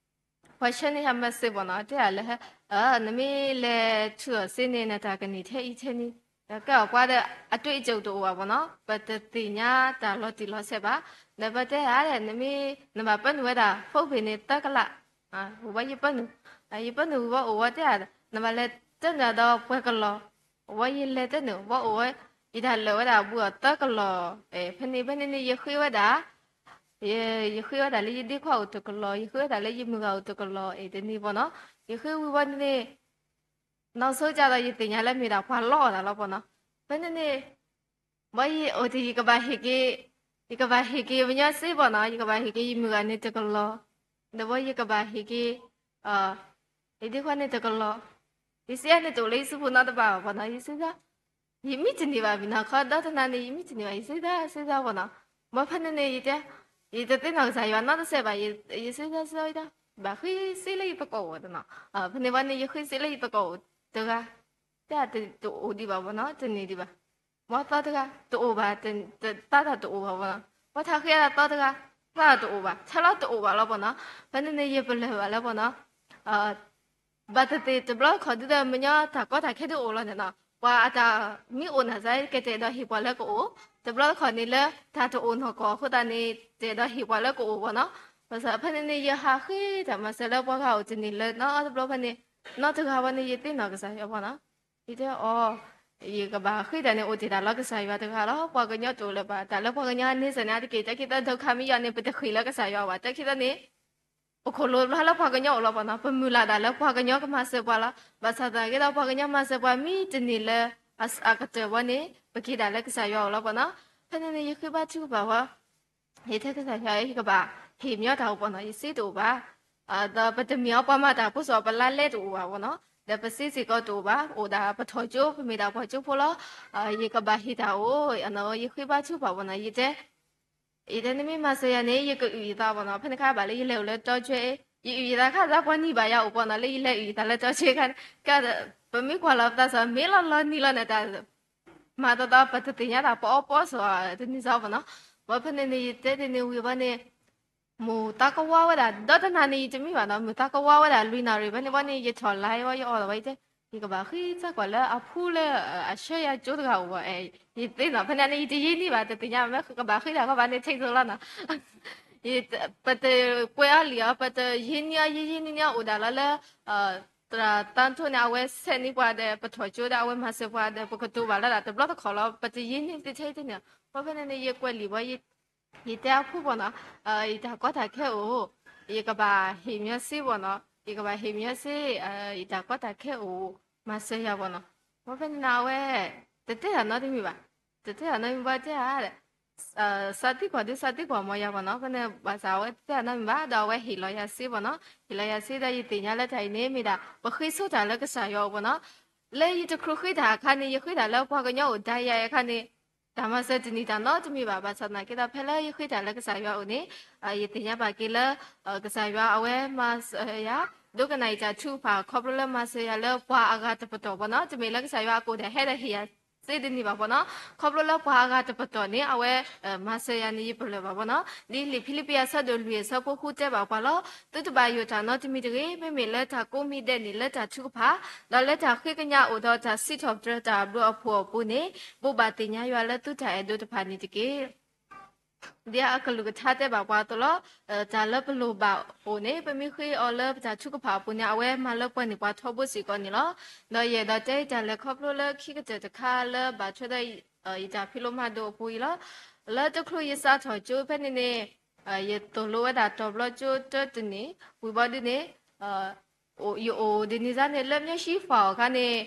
ပှၤဆှၢန့ၢ်ယၤ message ဘၣ်နီၤ, တဲဒၣ်လၢ နမ့ၢ်လဲၤထုးအီၤစ့န့ၣ် နတၢ်ကန့ၢ်ထဲအံၤထဲန့ၣ်, ဒီးကဲအီၤပှၤဒီး အတွေ့အကြုံတအိၣ်ဘၣ်ဘၣ်နီၤ, ပတသ့ၣ်ညါတၢ်လီၤတံၢ်လီၤဆဲးဘၣ်, ဒီးပတဲဒၣ် နမ့ၢ် နဘၣ်ပၢနုာ်ဝဲဒၣ် phone ဖဲန့ၣ် သၢကလး, ဝံၤဘၣ်ယပၢနုာ်, ယပၢနုာ်ဝံၤဘၣ်အိၣ်ဝဲတဲဒၣ် နဘၣ်လဲၤတၢနုာ်ဒီးပှၤကလီၤ ဝဲယလဲၤတၢ်န့ၣ် ဝဲအိၣ်ဝဲ, ယတၢ်လၢာ်ဝဲဒၣ်ဘူးအီၤသၢကလီၤ, ဖဲန့ၣ် ဖဲန့ၣ်န့ၣ် ယဃ့ဝဲဒၣ် ယဃ့ဝဲဒၣ်လၢယဒ့ခွါအိၣ်တကလီၤ, ယဃ့ဝဲဒၣ်လၢယမုၢ်ဂၤအိၣ်တကလီၤ, အ့ တနံၤပီၢ်နီၤ, ယဃ့ဝံၤဝဲန့ၣ် နီၢ်ဆိကၢ်ဒီး ယသ့ၣ်ညါလၢမ့ၢ်ဒၣ်ပှၤလီအီၣ်တၢ်လီၤပီၢ်နီၤ, ဖဲန့ၣ်န့ၣ် ဘၣ်ယအိၣ်တ့ၢ် ယကဘၣ်ဟ့ၣ်က့ၤ, ယကဘၣ်ဟ့ၣ်က့ၤပညီစ့ပီၢ်နီၤ, ယကဘၣ်ဟ့ၣ်က့ၤယမုၢ်ဂၤန့ၣ်တကလီၤ, ဒီးဘၣ်ယကဘၣ်ဟ့ၣ်က့ၤ ယဒ့ခွါန့ၣ်တကလီၤ, ယစ့န့ၣ် တအိၣ်လၢယစုပူၤနီတဘ့ၣ်ဘၣ်ပီၢ်နီၤ, ယစ့ ယမံတန့ၢ်ဘၣ် မုၢ်နၤခီဒီတနၤန့ၣ် ယမံတန့ၢ်ဘၣ် ယစ့ဒၣ်စ့ဒၣ်ပီၢ်နီၤ, ဘၣ်ဖဲန့ၣ်န့ၣ် ယတဲ, ယတသ့ၣ်နီၣ်ကစၢ်ယွၤနီတစဲးဘၣ်, ယစ့ဒၣ်စ့ဒၣ်ဝဲဒၣ်, ဘၣ်ဃ့စ့လၢယသကိးအိၣ်နီၤ, ဖဲန့ၣ်ဘၣ်န့ၣ် ယဃ့စ့လၢယသကိးအိၣ်တဂၤ, တၢ်တအိၣ်ဒံးဘၣ်ပီၢ်နီၤ, တန့ၢ်ဒံးဘၣ်, မ့ၢ်သီတဂၤ တအိၣ်ဘၣ်, တၢ်တၢ်တအိၣ်ဘၣ်ပီၢ်နီၤ, ပှၤထးဃ့အသီတဂၤ, တၢ်တအိၣ်ဘၣ်, ထဲလီၤတအိၣ်ဘၣ်လီၤပီၢ်နီၤ, ဖဲန့ၣ်န့ၣ် ယပလၢၢ်ဘၣ်လၢပီၢ်နီၤ ဘၣ်သ့ၣ်သ့ၣ်တဘျီတခီၣ်ဒုဒီးမညီတၢ်ကီတၢ်ခဲဒုအိၣ်လီၤန့ၣ်နီၤ, ပှၤအတၢ်မ့ၢ်အိၣ်နၤစ့ ကတဲာ်ဒီးဟ့ၣ်ပှၤလၢကအိၣ်, တဘျီတခီၣ်န့ၣ်လၢ တၢ်တအိၣ်နီၢ်ကီၢ်အဃိသတးန့ၣ် တဲာ်ဒီးဟ့ၣ်ပှၤလၢကအိၣ်ပီၢ်နီၤ, ဘၣ်ဆၣ်ဖဲန့ၣ်န့ၣ် ယဟးဃ့တၢ်မၤစၢၤလၢပှၤဂၤအိၣ်တန့ၢ်လၢနီတဘျီဖဲန့ၣ်, နီတဂၤဝဲန့ၣ် ယသ့ၣ်နီၣ်ကစၢ်ယွၤပီၢ်နီၤ, ယတဲအီၤ ယကဘၣ်ဃ့တၢ်န့ၣ် အိၣ်တ့ၢ်တၢ်လၢကစၢ်ယွၤတဂၤလီၤ, ပှၤကညီတအိၣ်လၢၤဘၣ်, တၢ်လၢပှၤကညီန့ၢ်စၢၤန့ၣ် အါတက့ၢ် တၢ်ခံသီဒုက္ခမ့ၢ်ယီၤန့ၣ် ပတဃ့ၢ်လၢကစၢ်ယွၤဘၣ်, တၢ်ခံသီန့ၣ် ပခိၣ်လိၤတဘျီလၢပှၤကညီအိၣ်လီၤပီၢ်နီၤ, ပမုၢ်လၢ်ဒၣ်လၢပှၤကညီကမၤစၢၤပှၤလီၤ, ဘၣ်ဆၣ်သနာ်က့ဒီး ပှၤကညီမၤစၢၤပှၤမံတန့ၢ်လၢ အကတၢၢ်ဝဲန့ၣ် ပက့ၤဒၣ်လၢကစၢ်ယွၤအိၣ်လီၤပီၢ်နီၤ, ဖဲန့ၣ်န့ၣ် ယဃ့ဘါထုကဖၣ်ဝဲ ယတဲကစၢ်ယွၤ ယကဘၣ်ဟ့ၣ်မညီတၢ်အိၣ်ပီၢ်နီၤ, ယစ့တအိၣ်ဘၣ်, ဒီးပတမ့ၢ်အီၤပှၤမၤတၢ်ဖိစီၤ ပလါလဲတအိၣ်ဘၣ်ပီၢ်နီၤ, ဒီးပစ့စ့ၢ်ကီးတအိၣ်ဘၣ်, အိၣ်ဒၣ်ပထီၣ်ကၠိ ပမ့ၢ်ဒၣ်ပှၤကၠိဖိလီၤ, ယကဘၣ်ဟ့ၣ်တၢ်အိၣ်, ယဃ့ဘါထုကဖၣ်ပီၢ်နီၤ, ယတဲ ယတဲနမ့ၢ်မၤစၢၤယၤန့ၣ် ယကအုၣ်ယသးပီၢ်နီၤ, ဖဲန့ၣ်အခါဘၣ်လၢယလဲၤအိၣ်လၢတီဆှၢ, ယအုၣ်ယသးခါသးပှၤနံၤဘၣ်ယၤအိၣ်ပီၢ်နီၤ, လၢယလဲၤအုၣ်ယသးလၢတီဆှၢခါန့ၣ်, ပမ့ၢ်ကွၢ်လီၤပသးစ့ၢ် မ့ၢ်လီၤလီၤနံၤလီၤန့ၣ် တၢ်မၤသီသီ ပတသ့ၣ်ညါတၢ်ပအီၣ်ပအီစၢၤတန့ၢ်စ့ၢ်ပီၢ်နီၤ, ဘၣ်ဖဲန့ၣ်န့ၣ် ယတဲဒ်န့ၣ်ဝံၤဘၣ်န့ၣ် မိၢ်သးကဝါဝဲဒၣ် ဒီတနၤန့ၣ် ယတမံဘၣ်နီၤ, မိၢ်သးကဝါဝဲဒၣ်လွံၢ်နၣ်ရံၣ်ဘၣ်န့ၣ်ဘၣ်န့ၣ် ယထီၣ်လါဝဲ ယအီၣ်လီၤဝဲ ယတဲ ယကဘၣ်ဃ့စ့ၢ်ကီးလၢအဖုလၢအဆှၢယၤကၠိတဂၤအိၣ်ဘၣ်, ယသ့ၣ်နီၣ် ဖဲန့ၣ်န့ၣ် ယတယံာ်န့ၢ်ဘၣ် တသ့ၣ်ညါဘၣ် မ့ၢ်ကဘၣ်ဃ့တၢ်ခီဘၣ်န့ၣ် ထံၣ်သိးလီၤနီၤ, ပတကွဲးအီၤလံာ်အီၤ ပတယံာ်န့ၢ်အီၤ ယံာ်ယံာ်န့ၢ်န့ၢ်အီၤအိၣ်ဒၣ်လီၤလၢ သရၣ်သန်းထွဋ်န့ၣ် အဝဲဆဲးန့ၢ်ပှၤဒီး ပထီၣ်ကၠိဒီး အဝဲမၤစၢၤပှၤဒီး ပကတိၤဘၣ်လၢဒၣ်တဘျီတခီၣ်လီၤ ပတယံာ်န့ၢ်သ့ထဲအံၤတန့ၣ်, ဘၣ်ဖဲန့ၣ်န့ၣ် ယကွဲးလံာ်ဝဲ ယတဲအဖုပီၢ်နီၤ, ယတၢ်ကီတၢ်ခဲအိၣ်, ယကဘၣ်ဟ့ၣ်မညီစ့ပီၢ်နီၤ, ယကဘၣ်ဟ့ၣ်မညီစ့, ယတၢ်ကီတၢ်ခဲအိၣ်, မၤစၢၤယၤပီၢ်နီၤ, ဘၣ်ဖဲန့ၣ်န့ၣ် အဝဲ တတဲတၢ်နီတမံၤဘၣ်, တတဲတၢ်နီတမံၤဘၣ်တဲဧါ စးသံကွၢ်ဒုး စးသံကွၢ်မီၤယၤပီၢ်နီၤ, ဖဲန့ၣ် ဘၣ်ဆၣ်အဝဲတတဲတၢ်နီတမံၤဘၣ် ဒီးအဝဲဟ့ၣ်လီၤယၤစ့ပီၢ်နီၤ, ဟ့ၣ်လီၤယၤစ့ဒီး ယသ့ၣ်ညါလၢတၢ်အံၤန့ၣ် မ့ၢ်ဒၣ် ပဃ့ဆိတၢ်လၢကစၢ်ယွၤအအိၣ်ပီၢ်နီၤ, လၢယတချုးဃ့တၢ်အခါန့ၣ် ယဃ့တၢ်လၢပှၤကညီအိၣ်ဒၣ်ယၤအခါန့ၣ် တၢ်မၤစၢၤတန့ၢ်တၢ်နီတမံၤဘၣ်, ဘၣ်ဆၣ်သနာ်က့ဒီး ဖဲလၢယဃ့တၢ်လၢကစၢ်ယွၤအအိၣ်န့ၣ် ယသ့ၣ်ညါဘၣ်က့ၤလၢ ကစၢ်ယွၤအဝဲမၤစၢၤယၤ, ဒိကနၣ်အံၤတၢ်ထုကဖၣ် ခီဖျိလၢမၤစၢၤယၤလၢပှၤအဂၤတပတီၢ်ပီၢ်နီၤ, တမ့ၢ်လၢကစၢ်ယွၤအကိာ်ဒီးဟဲဒီးဟ့ၣ်ယၤစ့တန့ၢ်ဘၣ်ပီၢ်နီၤ, ခီဖျိလၢပှၤအဂၤတပတီၢ်န့ၣ် အဝဲ မၤစၢၤယၤန့ၣ် ယပလၢၢ်ဘၣ်ပီၢ်နီၤ, ဒ်လံာ်ဖံလံးပံၤအဆၢဒိၣ်လွံၢ်အဆၢဖိဃုတဲဘၣ်ပှၤလီၤ, သုတဘၣ်ယိၣ်တၢ်နီတမံၤတဂ့ၤ, မ့မ့ၢ်လၢတၢ်ကိးမံၤဒဲးန့ၣ်လၢတၢ်ထုကဖၣ်, ဒီးလၢတၢ်ဃ့ကညးအိၣ်ဒီးတၢ်စံးထီၣ်ပတြၢၤတၢ်အဘျုးအဖှိၣ်အပူၤန့ၣ် ဘိးဘၣ်သ့ၣ်ညါယွၤလၢသုတၢ်အဲၣ်ဒိးတဖၣ်န့ၣ်တက့ၢ်. ဒ်အကလုၢ်ကထါတဲဘၣ်ပှၤအသိးလီၤ, တၢ်လၢပလိၣ်ဘၣ်အိၣ်န့ၣ် ပမ့ၢ်ဃ့အီၤလၢပတၢ်ထုကဖၣ်အပူၤန့ၣ် အဝဲမၤလၢပှဲၤန့ၢ်ပှၤထီဘိစ့ၢ်ကီးန့ၣ်လီၤ. ဒီးယအဲၣ်ဒိးတဲယတၢ်လဲၤခီဖျိလၢခံကတၢၢ်တခါလၢဘၣ်ထွဲဒီး ယတၢ်ဖံးလိမၤဒိးအပူၤအံၤလီၤ. လၢတချုးယစးထီၣ်ကၠိဖဲန့ၣ်န့ၣ် ယသိၣ်လိဝဲဒၣ်တီၤဘျီကၠိတၢတနံၣ် ဝံၤဘီဒုန့ၣ် ယအိၣ်ဒ်န့ၣ်စ့ၢ်န့ၣ် လၢမျီၢ်ဟံၣ်ဖီၣ်အခါန့ၣ်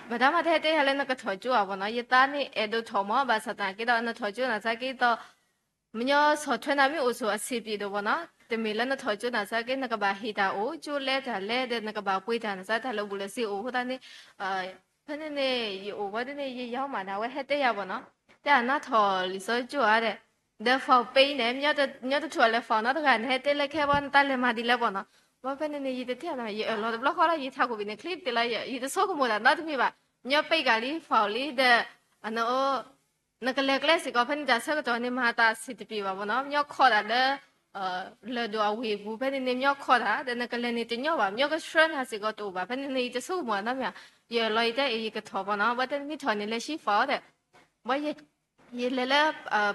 ဘၣ်တၢ်မၤတဟဲတဲယၤလၢနကထီၣ်ကၠိဧါပီၢ်နီၤ, ယသးန့ၣ်အဲၣ်ဒိးထီၣ်မး, ဘၣ်ဆၣ်သနာ်က့ဒီး နထီၣ်ကၠိနာ်သက့ဒီး မညီဆီၣ်ထွဲနၤမ့ၢ်အိၣ်ဆိးအဆံးပျံၤဒိၣ်ပီၢ်နီၤ, တမ့ၢ်လၢနထီၣ်ကၠိနာ်သက့ နကဘၣ်ဟ့ၣ်တၢ်အိၣ်, ကၠိလဲတၢ်လဲဒီး နကဘၣ်ပှ့ၤတၢ်နာ်သက့ တၢ်လၢာ်ဘူၣ်လၢာ်စ့အိၣ်အဃိသတးန့ၣ်, ဖဲန့ၣ်န့ၣ် ယအိၣ်ဝဲဒၣ်န့ၣ် ယယါမးန့ၣ် အဝဲဟဲတဲယၤပီၢ်နီၤ, တဲအနါထီၣ်လံာ်စီဆှံကၠိဧါဒီး, ဒီး ဖီၣ်ပ့ၤ န့ၣ် ညီတထူၣ်အလဲၤဖီၣ်နီတဂၤန့ၣ် ဟဲတဲလၢခဲဘီ နတၢ်လဲၤမၤဒ်လဲၣ်ပီၢ်နီၤ, ဘၣ်ဖဲန့ၣ်န့ၣ် ယတထံၣ်နီၤ ယအၢၣ်လီၤတဘျီဃီလီၤ ယထးခိၣ်ဘ့ၣ်န့ၣ် ချ့ပတ့ၢ်လီၤ ယတဆိကမိၣ်တၢ်နီတမံၤဘၣ်, ညီပ့ၤဂၤလံ ဖီၣ်လံဒီး အနအိၣ် နကလဲၤကျဲစ့ၢ်ကီး ဖဲန့ၣ်တၢ်ဆၢကတီၢ်န့ၣ် မၤတၢ်အဆံးတပျံၤဘၣ်ပီၢ်နီၤ, ညီခီၣ်တၢ်လၢ လၢၢ်ဒိၣ်အဝ့ၢ်ပူၤ ဖဲန့ၣ်န့ၣ် ညီခီၣ်တၢ် ဒီးနကလဲၤန့ၣ်တညီဘၣ်, ညီကဆှၢနၤစ့ၢ်ကီးတအိၣ်ဘၣ်, ဖဲန့ၣ်န့ၣ် ယတဆိကမိၣ်နီတမံၤ, ယအၢၣ်လီၤယတဲအံၤ ယကထီၣ်ပီၢ်နီၤ, ဘၣ်တဲနမ့ၢ်ထီၣ်န့ၣ် လဲၤဆံဖီၣ်ဒီး, ဘၣ် ယလဲၤလၢ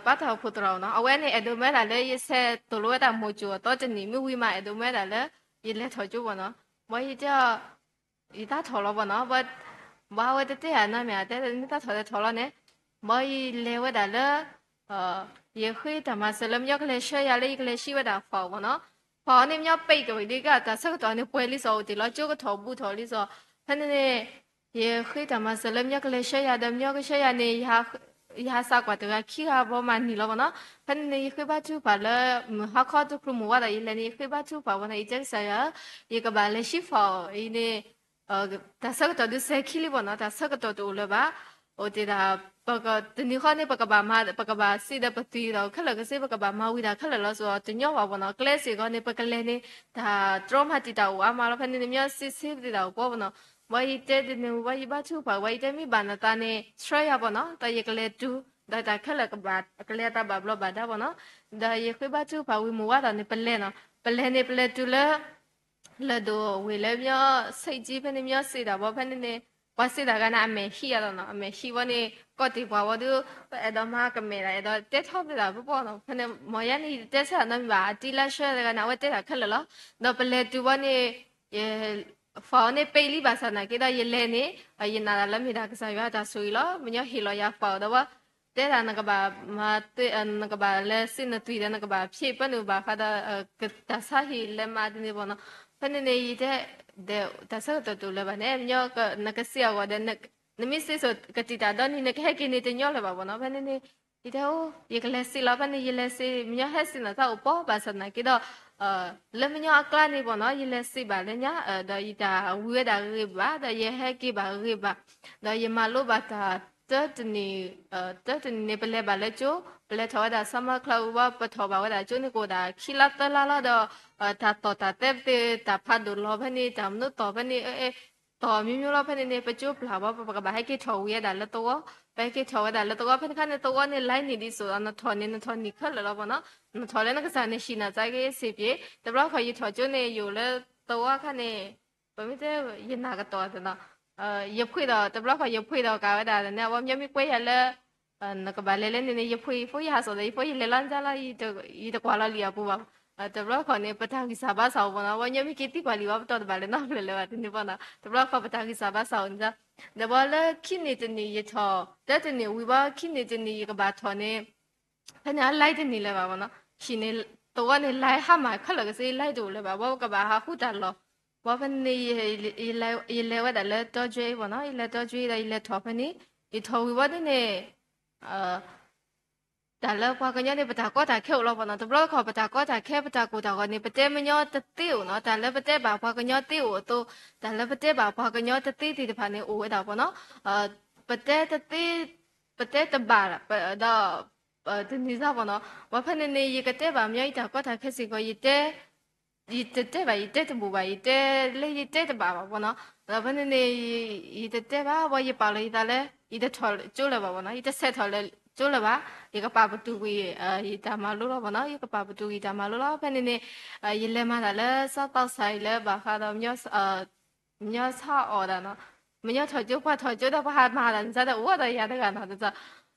ပၢ်တၢ်အိၣ်ဖှိၣ်သရၣ်နီၤ, အဝဲန့ၣ်အဲၣ်ဒိးမၢဒၣ်လၢ ယဆဲးသိၣ်လိဝဲဒၣ်မိၢ်ကၠိအသီတနံၤ မ့ၢ်ဝံၤမး အဲၣ်ဒိးမၢဒၣ်လၢ ယလဲၤထီၣ်ကၠိပီၢ်နီၤ, ဘၣ်ယတဲအီၤ ယတၢ်ထီၣ်လီၤပီၢ်နီၤ, ဘၣ် ဘၣ်ဝဲတတဲဧါနီတမံၤ တဲန့ၢ်တၢ်ထီၣ်တဲထီၣ်လီၤန့ၣ်, ဘၣ်ယလဲၤဝဲဒၣ်လၢ ယဃ့တၢ်မၤစၢၤလၢမညီကလဲၤဆှၢယၤလၢယကလဲၤဆံးဝဲဒၣ် file မ့ၢ်နီၤ, file န့ၣ်မညီပံးကဝံၤဒ်ကတၢ်ဆၢကတီၢ်န့ၣ် ပှဲၤလံစီၤ အိၣ်တ့ၢ်လီၤကၠိကထီၣ်ဘူးထီၣ်လံစီၤ, ဖဲန့ၣ်န့ၣ် ယဃ့တၢ်မၤစၢၤလၢမညီကလဲၤဆှၢယၤဒီးမညီကဆှၢယၤန့ၣ် ယဟးစးကွၢ်တဂၤခံဂၤဘီမၤနံၤလီၤမ့ၢ်နီၤ, ဖဲန့ၣ်န့ၣ် ယဃ့ဘါထုကဖၣ်လၢ မုၢ်ဟါခီတချုးမုၢ်ဝါဒီး ယလဲၤန့ၣ် ယဃ့ဘါထုကဖၣ်ဝဲန့ၣ် ယတဲကစၢ်ယွၤဧၢ, ယကဘၣ်လဲၤဆံး file အံၤန့ၣ် တၢ်ဆၢကတီၢ်ဒုးစဲၤခံလံမ့ၢ်နီၤ, တၢ်ဆၢကတီၢ်တအိၣ်လၢၤဘၣ်, အိၣ်တ့ၢ်ဒၣ် တနံၤဃီန့ၣ် ပကဘၣ်မၤ ပကဘၣ်စံးဒီးပသွံၣ်ဒီးခဲလၢာ်ကစ့ ပကဘၣ်မၤဝံၤတၢ်ခဲလၢာ်လီၤစီၤ တညီဘၣ်မ့ၢ်နီၤ, ကျဲစ့ၢ်ကီးန့ၣ် ပကလဲၤန့ၣ် တၢ်တြီမၤတံာ်တာ်အိၣ်အါမးလီၤ, ဖဲန့ၣ်န့ၣ် မညီစံးဆ့ပတ့ၢ်တၢ်အိၣ်ပီမ့ၢ်နီၤ, ဘၣ်ယတဲဒ်န့ၣ် ဘၣ်ယဘါထုကဖၣ် ဘၣ်ယတဲမ့ၢ်ဘၣ်နသးန့ၣ် ဆှၢယၤမ့ၢ်နီၤ, ဒီးယကလဲၤတုၤ ဒီးတၢ်ခဲလၢာ်ကဘၣ် ကလဲၤအသးဘၣ်ဘျီးဘၣ်ဒါမ့ၢ်နီၤ, ဒီးယဃ့ဘါထုကဖၣ်ဝံၤမုၢ်ဝါထီၣ်န့ၣ် ပလဲၤနီၤ, ပလဲၤန့ၣ် ပလဲၤတုၤလၢ လၢၢ်ဒိၣ်ဝ့ၢ်လၢမညီ ဆိပ်ကြီး ဖဲန့ၣ် မညီစံးတၢ်ဘၣ် ဖဲန့ၣ်န့ၣ် ပှၤစံးတၢ်ဂၤန့ၣ် အမဲာ်ဟံးအါလီၤနီၤ, အမဲာ်ဟံးဝဲန့ၣ် ကီၢ်တ့ၢ်ပှၤဝဲဒုး ပအဲၣ်ဒိးမၤကမဲာ်ဒၣ် အဲၣ်ဒိးတဲထီၣ်သ့ဒၣ်ပပီၢ်နီၤ, ဖဲန့ၣ် မ်ယါန့ၣ် ယတတဲဆၢနီတမံၤဘၣ်, အတံၤလါဆှၢတဂၤန့ၣ် အဝဲတဲတၢ်ခဲလၢာ်လီၤ, ဒီးပလဲၤတုၤဝဲန့ၣ် file န့ၣ်ပံးလံဘၣ်ဆၣ်သနာ်က့ဒီး ယလဲၤန့ၣ် ယနာ်တၢ်လၢမ့ၢ်ဒၣ်ကစၢ်ယွၤတၢ်ဆိၣ်ဂ့ၤလီၤ, မညီဟ့ၣ်လီၤယၤ file ဒီးဝဲ တဲဒၣ်နကဘၣ် နကဘၣ်လဲၤစံးနသွံၣ်ဒီး နကဘၣ်ဖျ့ၣ်ပၢနုာ်ဘၣ်ဃးဒီး တၢ်ဆါဟံၣ်လဲၤမၤဒ်န့ၣ်မ့ၢ်နီၤ, ဖဲန့ၣ်န့ၣ် ယတဲ ဒီးတၢ်ဆၢကတီၢ်တအိၣ်လၢၤဘၣ်န့ၣ် မညီ နကစံးအဂီၢ်ဒီး နမ့ၢ်စံးဆိကတံာ်တၢ်ဒီနံၤ နကဟဲက့ၤန့ၣ်တညီလၢၤဘၣ်မ့ၢ်နီၤ, ဖဲန့ၣ်န့ၣ် ယတဲအိၣ် ယကလဲၤစံးလီၤ, ဖဲန့ၣ် ယလဲၤစံး မညီဟဲစံးနသးအိၣ်ပီၢ်ဘၣ်ဆၣ်သနာ်က့ဒီး လၢမညီအကျါန့ၣ်မ့ၢ်နီၤ ယလဲၤစံးဘၣ်လၢညါ ဒီးယတၢ်ဝံၤဝဲဒၣ်ဂ့ၤဂ့ၤဘၣ် ဒီးယဟဲက့ၤဘၣ်ဂ့ၤဂ့ၤဘၣ် ဒီးယမၤလိဘၣ်တၢ် တၢတနံၤ တၢတနံၤန့ၣ် ပလဲၤဘၣ်လၢကၠိ ပလဲၤထီၣ်ဝဲဒၣ် summer class ဝံၤဘၣ် ပထီၣ်ဘၣ်ဝဲဒၣ်ကၠိန့ၣ် ကအိၣ်ဒၣ်ခံလါသၢလါလီၤဒီး တၢ်တီၢ်တၢ်သဲပသ့ၣ် တၢ်ဖးဒိၣ်လီၤဖဲန့ၣ် တၢ်မနုၤတီၢ်ဖဲန့ၣ် အ တီၢ်မံၤမံၤလီၤ ဖဲန့ၣ်န့ၣ် ပကၠိပျၢ်ဘၣ် ပကဘၣ်ဟဲက့ၤထီၣ်ဝံၤဝဲဒၣ်လၢသဝီ ပဟဲက့ၤထီၣ်ဝဲဒၣ်လၢသဝီ ဖဲန့ၣ်ခါန့ၣ် သဝီန့ၣ် လၢနံၣ်ဒ်သိးဒီး နထီၣ်န့ၣ် နထီၣ်နံၣ်ခဲလၢာ်လီၤမ့ၢ်နီၤ နထီၣ်လၢနကစၢ်န့ၣ် ဟံၣ်နၤစါက့ၤစ့ၢ်ကီး တဘျီခီၣ် ယထီၣ်ကၠိန့ၣ် ယအိၣ်လၢသဝီခါန့ၣ် ပမ့ၢ်တဲ ယနာ်ကတီၢ်နီၤ ယဖှ့ၣ်ဒီး တဘျီခီၣ် ယဖှ့ၣ်ဒီးကးဝဲဒၣ်န့ၣ် အဝဲမညီမ့ၢ်ကွဲယၤလၢ နကဘၣ်လဲၤလၢန့ၣ်န့ၣ် ယဖှ့ၣ်ယဖိယဟးစိာ်ဒီး ယဖိယလဲၤလီၤန့ၣ်လီၤ ယတကွၢ်လီၤလံာ်အပူၤဘၣ် တဘျီခီၣ်န့ၣ် ပတၢ်ဂံၢ်စၢ်ဘါစၢ်အိၣ်မ့ၢ်နီၤ အဝဲမညီမ့ၢ်က့ၤသံကွၢ်လံာ်ဘၣ် ပတီၢ်တဘၣ်လဲၤနီတဖျၢၣ်လၢၤဘၣ် တန့ၢ်ဘၣ်နီၤ တဘျီခီၣ် ပတၢ်ဂံၢ်စၢ်ဘါစၢ်အိၣ်န့ၣ် ဒီးဘၣ်လၢခံနံၤတနံၤယထီၣ် တၢတနံၤဝံၤဘၣ် ခံနံၤတနံၤယကဘၣ်ထီၣ်န့ၣ် ဖဲန့ၣ်အ line တန့ၢ်လၢၤဘၣ်မ့ၢ်နီၤ ဟံၣ်န့ၣ် သဝီန့ၣ် line ဟါမၢ်ခဲလၢာ်ကစ့ line တအိၣ်လၢၤဘၣ် ဘၣ်ပကဘၣ်ဟးဃုတၢ်လီၢ် ဘၣ်ဖဲန့ၣ် ယလဲၤဝဲဒၣ်လၢတီကၠွ့အံၤမ့ၢ်နီၤ ယလဲၤတီကၠွ့အံၤဒီး ယလဲၤထီၣ်ဖဲန့ၣ် ယထီၣ်ဝံၤဘၣ်ဒ်န့ၣ် တၢ်လၢပှၤကညီန့ၣ် ပတၢ်ကီတၢ်ခဲအိၣ်လီၤမ့ၢ်နီၤ တဘျီခီၣ် ပတၢ်ကီတၢ်ခဲ ပတၢ်ကိၢ်တၢ်ဂီၤန့ၣ် ပတဲမညီတသ့အိၣ်နီၤ တၢ်လၢပတဲဘၣ်ပှၤကညီသ့အိၣ်အသိး တၢ်လၢပတဲဘၣ်ပှၤကညီတသ့သ့ၣ်တဖၣ်န့ၣ် အိၣ်ဝဲဒၣ်မ့ၢ်နီၤ ပတဲတသ့ ပတဲတဘၣ် ဒီး တနံၤစၢ်မ့ၢ်နီၤ ဘၣ်ဖဲန့ၣ်န့ၣ် ယကတဲဘၣ်မညီယတၢ်ကီတၢ်ခဲစ့ၢ်ကီး ယတဲ ယတတဲဘၣ် ယတဲတဘူၣ်ဘၣ် ယတဲလၢယတဲတဘၣ်ဘၣ်မ့ၢ်နီၤ ဒီးဖဲန့ၣ်န့ၣ် ယတတဲဘၣ် ဘၣ်ယပာ်လီၤယသးလၢ ယတထီၣ်ကၠိလၢၤဘၣ်မ့ၢ်နီၤ ယတဆဲးထီၣ်လၢကၠိလၢၤဘၣ် ယကပာ်ပတုာ်ကွံာ် ယတၢ်မၤလိလီၤမ့ၢ်နီၤ ယကပာ်ပတုာ်ကွံာ်ယတၢ်မၤလိလီၤ ဖဲန့ၣ်န့ၣ် ယလဲၤမၤတၢ်လၢ စးသီစးအံၤလၢဘၣ်ဃးဒီး မညီဆါအီၣ်ဒၣ်နီၤ မညီထီၣ်ကၠိ ပှၤထီၣ်ကၠိဒီးပှၤဟးမၤတၢ်န့ၣ် စးဒီးအိၣ်ဒီးယၤတဂၤနီၤ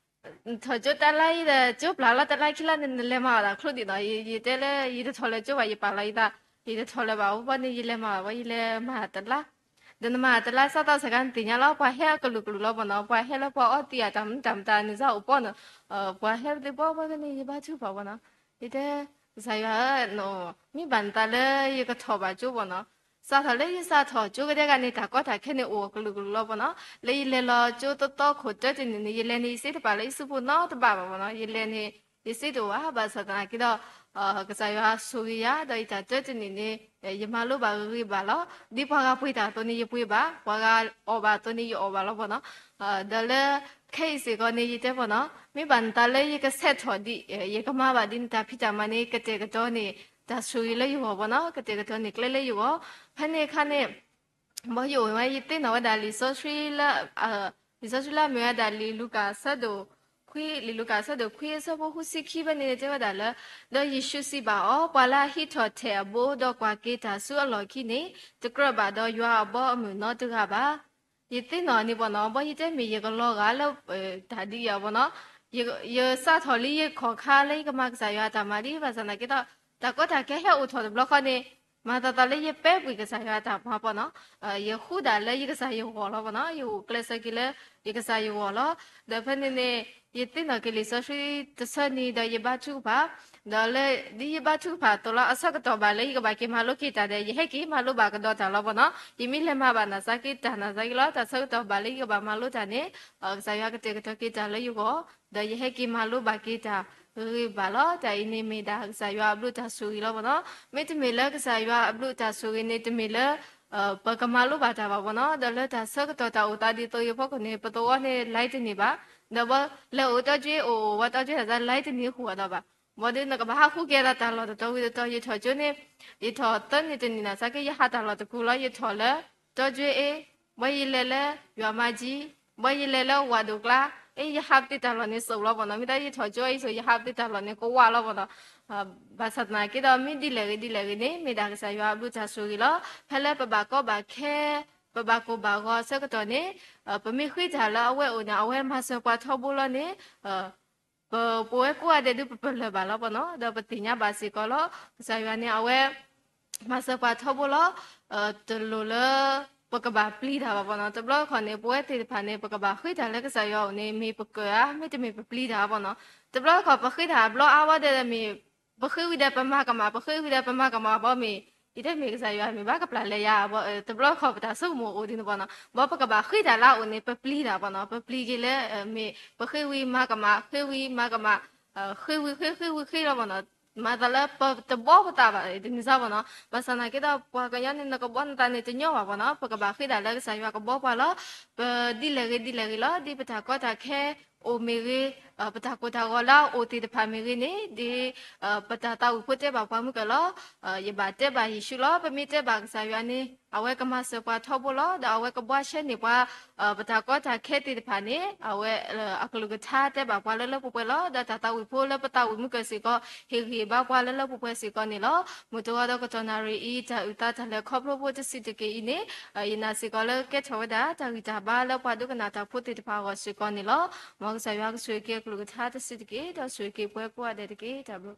ထီၣ်ကၠိတၢ်လါအံၤဒီး ကၠိပျၢ်လီၤတၢ်လါခံလါန့ၣ် နလဲၤမၤအီၣ်တၢ်ချိဒံးနီၤ ယတဲလၢ ယတထီၣ်လၢကၠိဘၣ် ယပာ်လီၤယသး ယတထီၣ်လၢၤဘၣ် အိၣ်ဘၣ်န့ၣ် ယလဲၤမၤဘၣ် ယလဲၤမၤတၢ်တလါ ဒီးနမၤတၢ်တလါ စးသီစးခါနသ့ၣ်ညါလီၤ ပှၤဟဲအကလုာ်ကလုာ်လီၤမ့ၢ်နီၤ ပှၤဟဲလၢပှၤအီသံးအတၢ်မနုၤတၢ်မတၤန့ၣ် စးအိၣ်ပီၢ်နီၤ ပှၤဟဲသ့ၣ်ပီၢ် ဘၣ်ဖဲန့ၣ် ယဘါထုကဖၣ်မ့ၢ်နီၤ ယတဲ ကစၢ်ယွၤဧၢ မ့ၢ်ဘၣ်နသးလၢယကထီၣ်ဘၣ်ကၠိမ့ၢ်နီၤ စးထီၣ်လၢယစးထီၣ်ကၠိကဒဲကန့ၣ် တၢ်ကီတၢ်ခဲန့ၣ်အိၣ်အကလုာ်ကလုာ်လီၤမ့ၢ်နီၤ လၢယလဲၤလီၤကၠိသီသီခိၣ်တၢတနံၤန့ၣ် ယလဲၤန့ၣ် ယစ့တပာ်လၢယစုပူၤနီတဘၣ်ဘၣ်မ့ၢ်နီၤ ယလဲၤန့ၣ် ယစ့တအိၣ်ဘၣ် ဘၣ်ဆၣ်သနာ်က့ဒီး ကစၢ်ယွၤဆိၣ်ဂ့ၤယၤ ဒီးယတၢ်တၢတနံၤန့ၣ် ယမၤလိဘၣ်ဂ့ၤဂ့ၤဘၣ်လီၤ ဒ်ပှၤဂၤပှ့ၤတၢ်အသိးန့ၣ် ယပှ့ၤဘၣ် ပှၤဂၤအီၣ်ဘၣ်အသိးန့ၣ် ယအီၣ်ဘၣ်လီၤမ့ၢ်နီၤ ဒီးလၢ ခဲအံၤစ့ၢ်ကီးန့ၣ် ယတဲမ့ၢ်နီၤ မ့ၢ်ဘၣ်နသးလၢယကဆဲးထီၣ်ဒ် ယကမၤဘၣ်ဒ်နတၢ်ဖံးတၢ်မၤန့ၣ် ကတဲာ်ကတီၤန့ၣ် တၢ်ဆိၣ်ဂ့ၤလၢယဂီၢ်မ့ၢ်နီၤ ကတဲာ်ကတီၤန့ၣ်ကျဲလၢယဂီၢ် ဖဲန့ၣ်အခါန့ၣ် ဘၣ်ယအိၣ်ဝဲ ယသ့ၣ်နီၣ်ဝဲဒၣ်လံာ်စီဆှံလၢ လံာ်စီဆှံလၢအမ့ၢ်ဝဲဒၣ်လံာ်လူၤကၣ်အဆၢဒိၣ်ခွံ လံာ်လူၤကၣ်အဆၢဒိၣ်ခွံအဆၢဖိဃုဆံခံဖဲန့ၣ် တဲဝဲဒၣ်လၢ ဒီးယ့ၣ်ၡူးစံးဘၣ်အီၤ ပှၤလၢအဟံးထီၣ်ထဲးအဘိ ဒီးကွၢ်က့ၤတၢ်ဆူအလီၢ်ခံန့ၣ် တကြၢးဘၣ်ဒီးယွၤအဘီအမုၢ်နီတဂၤဘၣ်. ယသ့ၣ်နီၣ်န့ၣ်မ့ၢ်နီၤ ဘၣ်ယတဲမ့ၢ်ယကလီၤဂာ်လၢ တၢ်ဒ်အံၤမ့ၢ်နီၤ ယစးထီၣ်လံယခီၣ်ခါလၢယကမၤကစၢ်ယွၤအတၢ်မၤဒ်ဘၣ်ဆၣ်သနာ်က့ဒီး တၢ်ကီတၢ်ခဲဟဲအိၣ်ထီၣ်တဘျီဃီန့ၣ် မၤသးသးလၢယပဲာ်ကွံာ်ကစၢ်ယွၤအတၢ်မၤပှၤနီၤ, ယဃူဒၣ်လၢယကစၢ်ယဂီၢ်လီၤပှၤနီၤ, ယအိၣ်ကျဲးစၢးက့ၤလၢယကစၢ်ယဂီၢ်လီၤ. ဒီးဖဲန့ၣ်န့ၣ် ယသ့ၣ်နီၣ်က့ၤလံာ်စီဆှံတဆၢန့ၣ်ဒီးယဘါထုကဖၣ်, ဒီးလၢ ဒ်ယဘါထုကဖၣ်အသိးလီၤ အဆၢကတီၢ်ဘၣ်လၢယကဘၣ်က့ၤမၤလိက့ၤတၢ်ဒီး ယဟဲက့ၤမၤလိဘၣ်ကဒီးတၢ်လီၤပှၤနီၤ, ယမ့ၢ်လဲၤမၤဘၣ်နာ်သက့တၢ်နာ်သက့လီၤ, တၢ်ဆၢကတီၢ်ဘၣ်လၢယကဘၣ်မၤလိတၢ်န့ၣ် ကစၢ်ယွၤကတဲာ်ကတီၤက့ၤတၢ်လၢယဂီၢ်, ဒီးယဟဲက့ၤမၤလိဘၣ်က့ၤတၢ်ဂ့ၤဘၣ်လီၤ. တၢ်အံၤန့ၣ်မ့ၢ်ဒၣ်ကစၢ်ယွၤအဘျုးတၢ်ဆိၣ်ဂ့ၤလီၤပှၤနီၤ, မ့တမ့ၢ်လၢကစၢ်ယွၤအဘျုးတၢ်ဆိၣ်ဂ့ၤန့ၣ် တမ့ၢ်လၢ ပကမၤလိဘၣ်တၢ်ဘၣ်ပှၤနီၤ, ဒီးလၢတၢ်ဆၢကတီၢ်တၢ်အိၣ်သးဒ်သိးအံၤအဖီခိၣ်န့ၣ် ပသဝီန့ၣ် line တန့ၢ်ဘၣ်, ဒီးဘၣ်လဲၤအိၣ်တီၢ်ကၠ့အိၣ် ဝဲတီၢ်ကၠ့တၢ်သး line တန့ၢ်ဃုာ်အီၤဒီးဘၣ်, ဘၣ်ဒီးနကဘၣ်ဟးဃုက့ၤသးတၢ်လီၢ်တတီၤဝံၤတတီၤ ယထီၣ်ကၠိန့ၣ် ယထီၣ်သၢနံၤတနံၤနာ်သက့ ယဟးတၢ်လီၢ်တပူၤလီၤ, ယထီၣ်လၢ တီၢ်ကၠ့အ့, ဘၣ်ယလဲၤလၢယွၤမၤကၠံ, ဘၣ်ယလဲၤလၢဝးဒိၣ်ကျါ, အ့ ယဟးပသ့ၣ်တၢ်လီၢ်န့ၣ်စိးလီၤပှၤနီၤ, မ့ၢ်တၢ်ယထီၣ်ကၠိအံၤစိး ယဟးပသ့ၣ်တၢ်လီၢ်န့ၣ်ကဝးလီၤပှၤနီၤ, ဘၣ်ဆၣ်သနာ်က့ဒီး မ့ၢ်ဒ်လဲၣ်ဂ့ၤဒ်လဲၣ်ဂ့ၤန့ၣ် မ့ၢ်ဒၣ်ကစၢ်ယွၤအဘျုးတၢ်ဆိၣ်ဂ့ၤလီၤ. ဖဲလၢပဘၣ်ကီဘၣ်ခဲ ပဘၣ်ကိၢ်ဘၣ်ဂီၤအဆၢကတီၢ်န့ၣ် ပမ့ၢ်ဃ့တၢ်လၢအဝဲအိၣ်န့ၣ် အဝဲမၤစၢၤပှၤထီဘိလီၤန့ၣ် ပဝဲကိးဂၤဒဲးဒုးပပလၢၢ်ဘၣ်လီၤပှၤနီၤ, ဒီးပသ့ၣ်ညါဘၣ်စ့ၢ်ကီးလီၤ. ကစၢ်ယွၤန့ၣ် အဝဲ မၤစၢၤပှၤထီဘိလီၤ, တလိၣ်လၢ ပကဘၣ်ပျံၤတၢ်ဘၣ်ပှၤနီၤ, တဘျီတခီၣ်န့ၣ် ပဝဲသ့ၣ်တဖၣ်န့ၣ် ပကဘၣ်ဃ့တၢ်လၢကစၢ်ယွၤအအိၣ်န့ၣ် မ့ၢ်ပကၢၢ်ဧါ, မ့တမ့ၢ်ပပျံၤတၢ်ပှၤနီၤ, တဘျီတခီၣ်ပဃ့တၢ်အဘျီအါဝဲဒီးမ့ၢ် ပဃ့ဝံၤဒီးပမၤကမၣ်, ပဃ့ဝံၤဒီးပမၤကမၣ်ဘၣ်မ့ၢ် ယတဲမ့ၢ်ကစၢ်ယွၤမ့ၢ်ဘၣ်ကပျၢ်လဲၤယၤ, တဘျီတခီၣ်ပတၢ်ဆိကမိၣ်အိၣ်ဒ်န့ၣ်ပှၤနီၤ, ဘၣ်ပကဘၣ်ဃ့တၢ်လၢအအိၣ်န့ၣ် ပပျံၤတၢ်ပှၤနီၤ, ပပျံၤက့ၤလၢ မ့ၢ်ပဃ့ဝံၤမၤကမၣ်, ဃ့ဝံၤမၤကမၣ်, ဃ့ဝံၤဃ့ ဃ့ဝံၤဃ့လီၤပှၤနီၤ, မၤသးလၢပတဘီပသးဘၣ်တမံၤစၢ်ပှၤနီၤ, ဘၣ်ဆၣ်သနာ်က့ဒီး ပှၤကညီန့ၣ် နကဘီနသးန့ၣ်တညီဘၣ်ပှၤနီၤ, ပကဘၣ်ဃ့တၢ်လၢကစၢ်ယွၤကဘီပှၤလီၤ. ပဒ်လဲၣ်ဂ့ၤဒ်လဲၣ်ဂ့ၤလီၤ, ဒ်ပတၢ်ကီတၢ်ခဲအိၣ်မ့ၢ်ဂ့ၤ, ပတၢ်ကိၢ်တၢ်ဂီၤလၢအအိၣ်သ့ၣ်တဖၣ်မ့ၢ်ဂ့ၤန့ၣ် ဒ် ပတၢ်သးဝံၣ်ဖိတဲဘၣ်ပှၤမုၢ်ကၢၢ်လီၤ. ယဘၣ်တဲဘၣ်ယ့ၣ်ၡူးလီၤ, ပမ့ၢ်တဲဘၣ်ကစၢ်ယွၤန့ၣ် အဝဲကမၤစၢၤပှၤထီဘိလီၤ, ဒီးအဝဲကဘှါရှဲန့ၢ်ပှၤ ပတၢ်ကီတၢ်ခဲသ့ၣ်တဖၣ်န့ၣ် အဝဲအကလုၢ်ကထါတဲဘၣ်ပှၤလၢလၢပှဲၤပှဲၤလီၤ. ဒီးတၢ်သးဝံၣ်ဖိလၢပသးဝံၣ်မုၢ်ကၢၢ်စ့ၢ်ကီး ဟ့ၣ်ဂံၢ်ဘါပှၤလၢလၢပှဲၤပှဲၤစ့ၢ်ကီးန့ၣ်လီၤ. မုၢ်တဂီၤဒီးကတီၢ်နၣ်ရံၣ်အံၤ တၢ်အုၣ်သးတၢ်လဲၤခီဖျိဖိတဆံးတက့ၢ်အံၤန့ၣ် ယနာ်စ့ၢ်ကီးလၢကဲထီၣ်ဝဲဒၣ် တၢ်ဂံၢ်တၢ်ဘါလၢပှၤဒိကနၣ်တၢ်ဖိသ့ၣ်တဖၣ်အဂီၢ်စ့ၢ်ကီးန့ၣ်လီၤ. မ်ကစၢ်ယွၤကဆိၣ်ဂ့ၤက့ၤအကလုၢ်ကထါတဆံးတက့ၢ်, ဒီးဆိၣ်ဂ့ၤက့ၤပှၤကိးဂၤဒဲးတက့ၢ်. တၢ်ဘျုး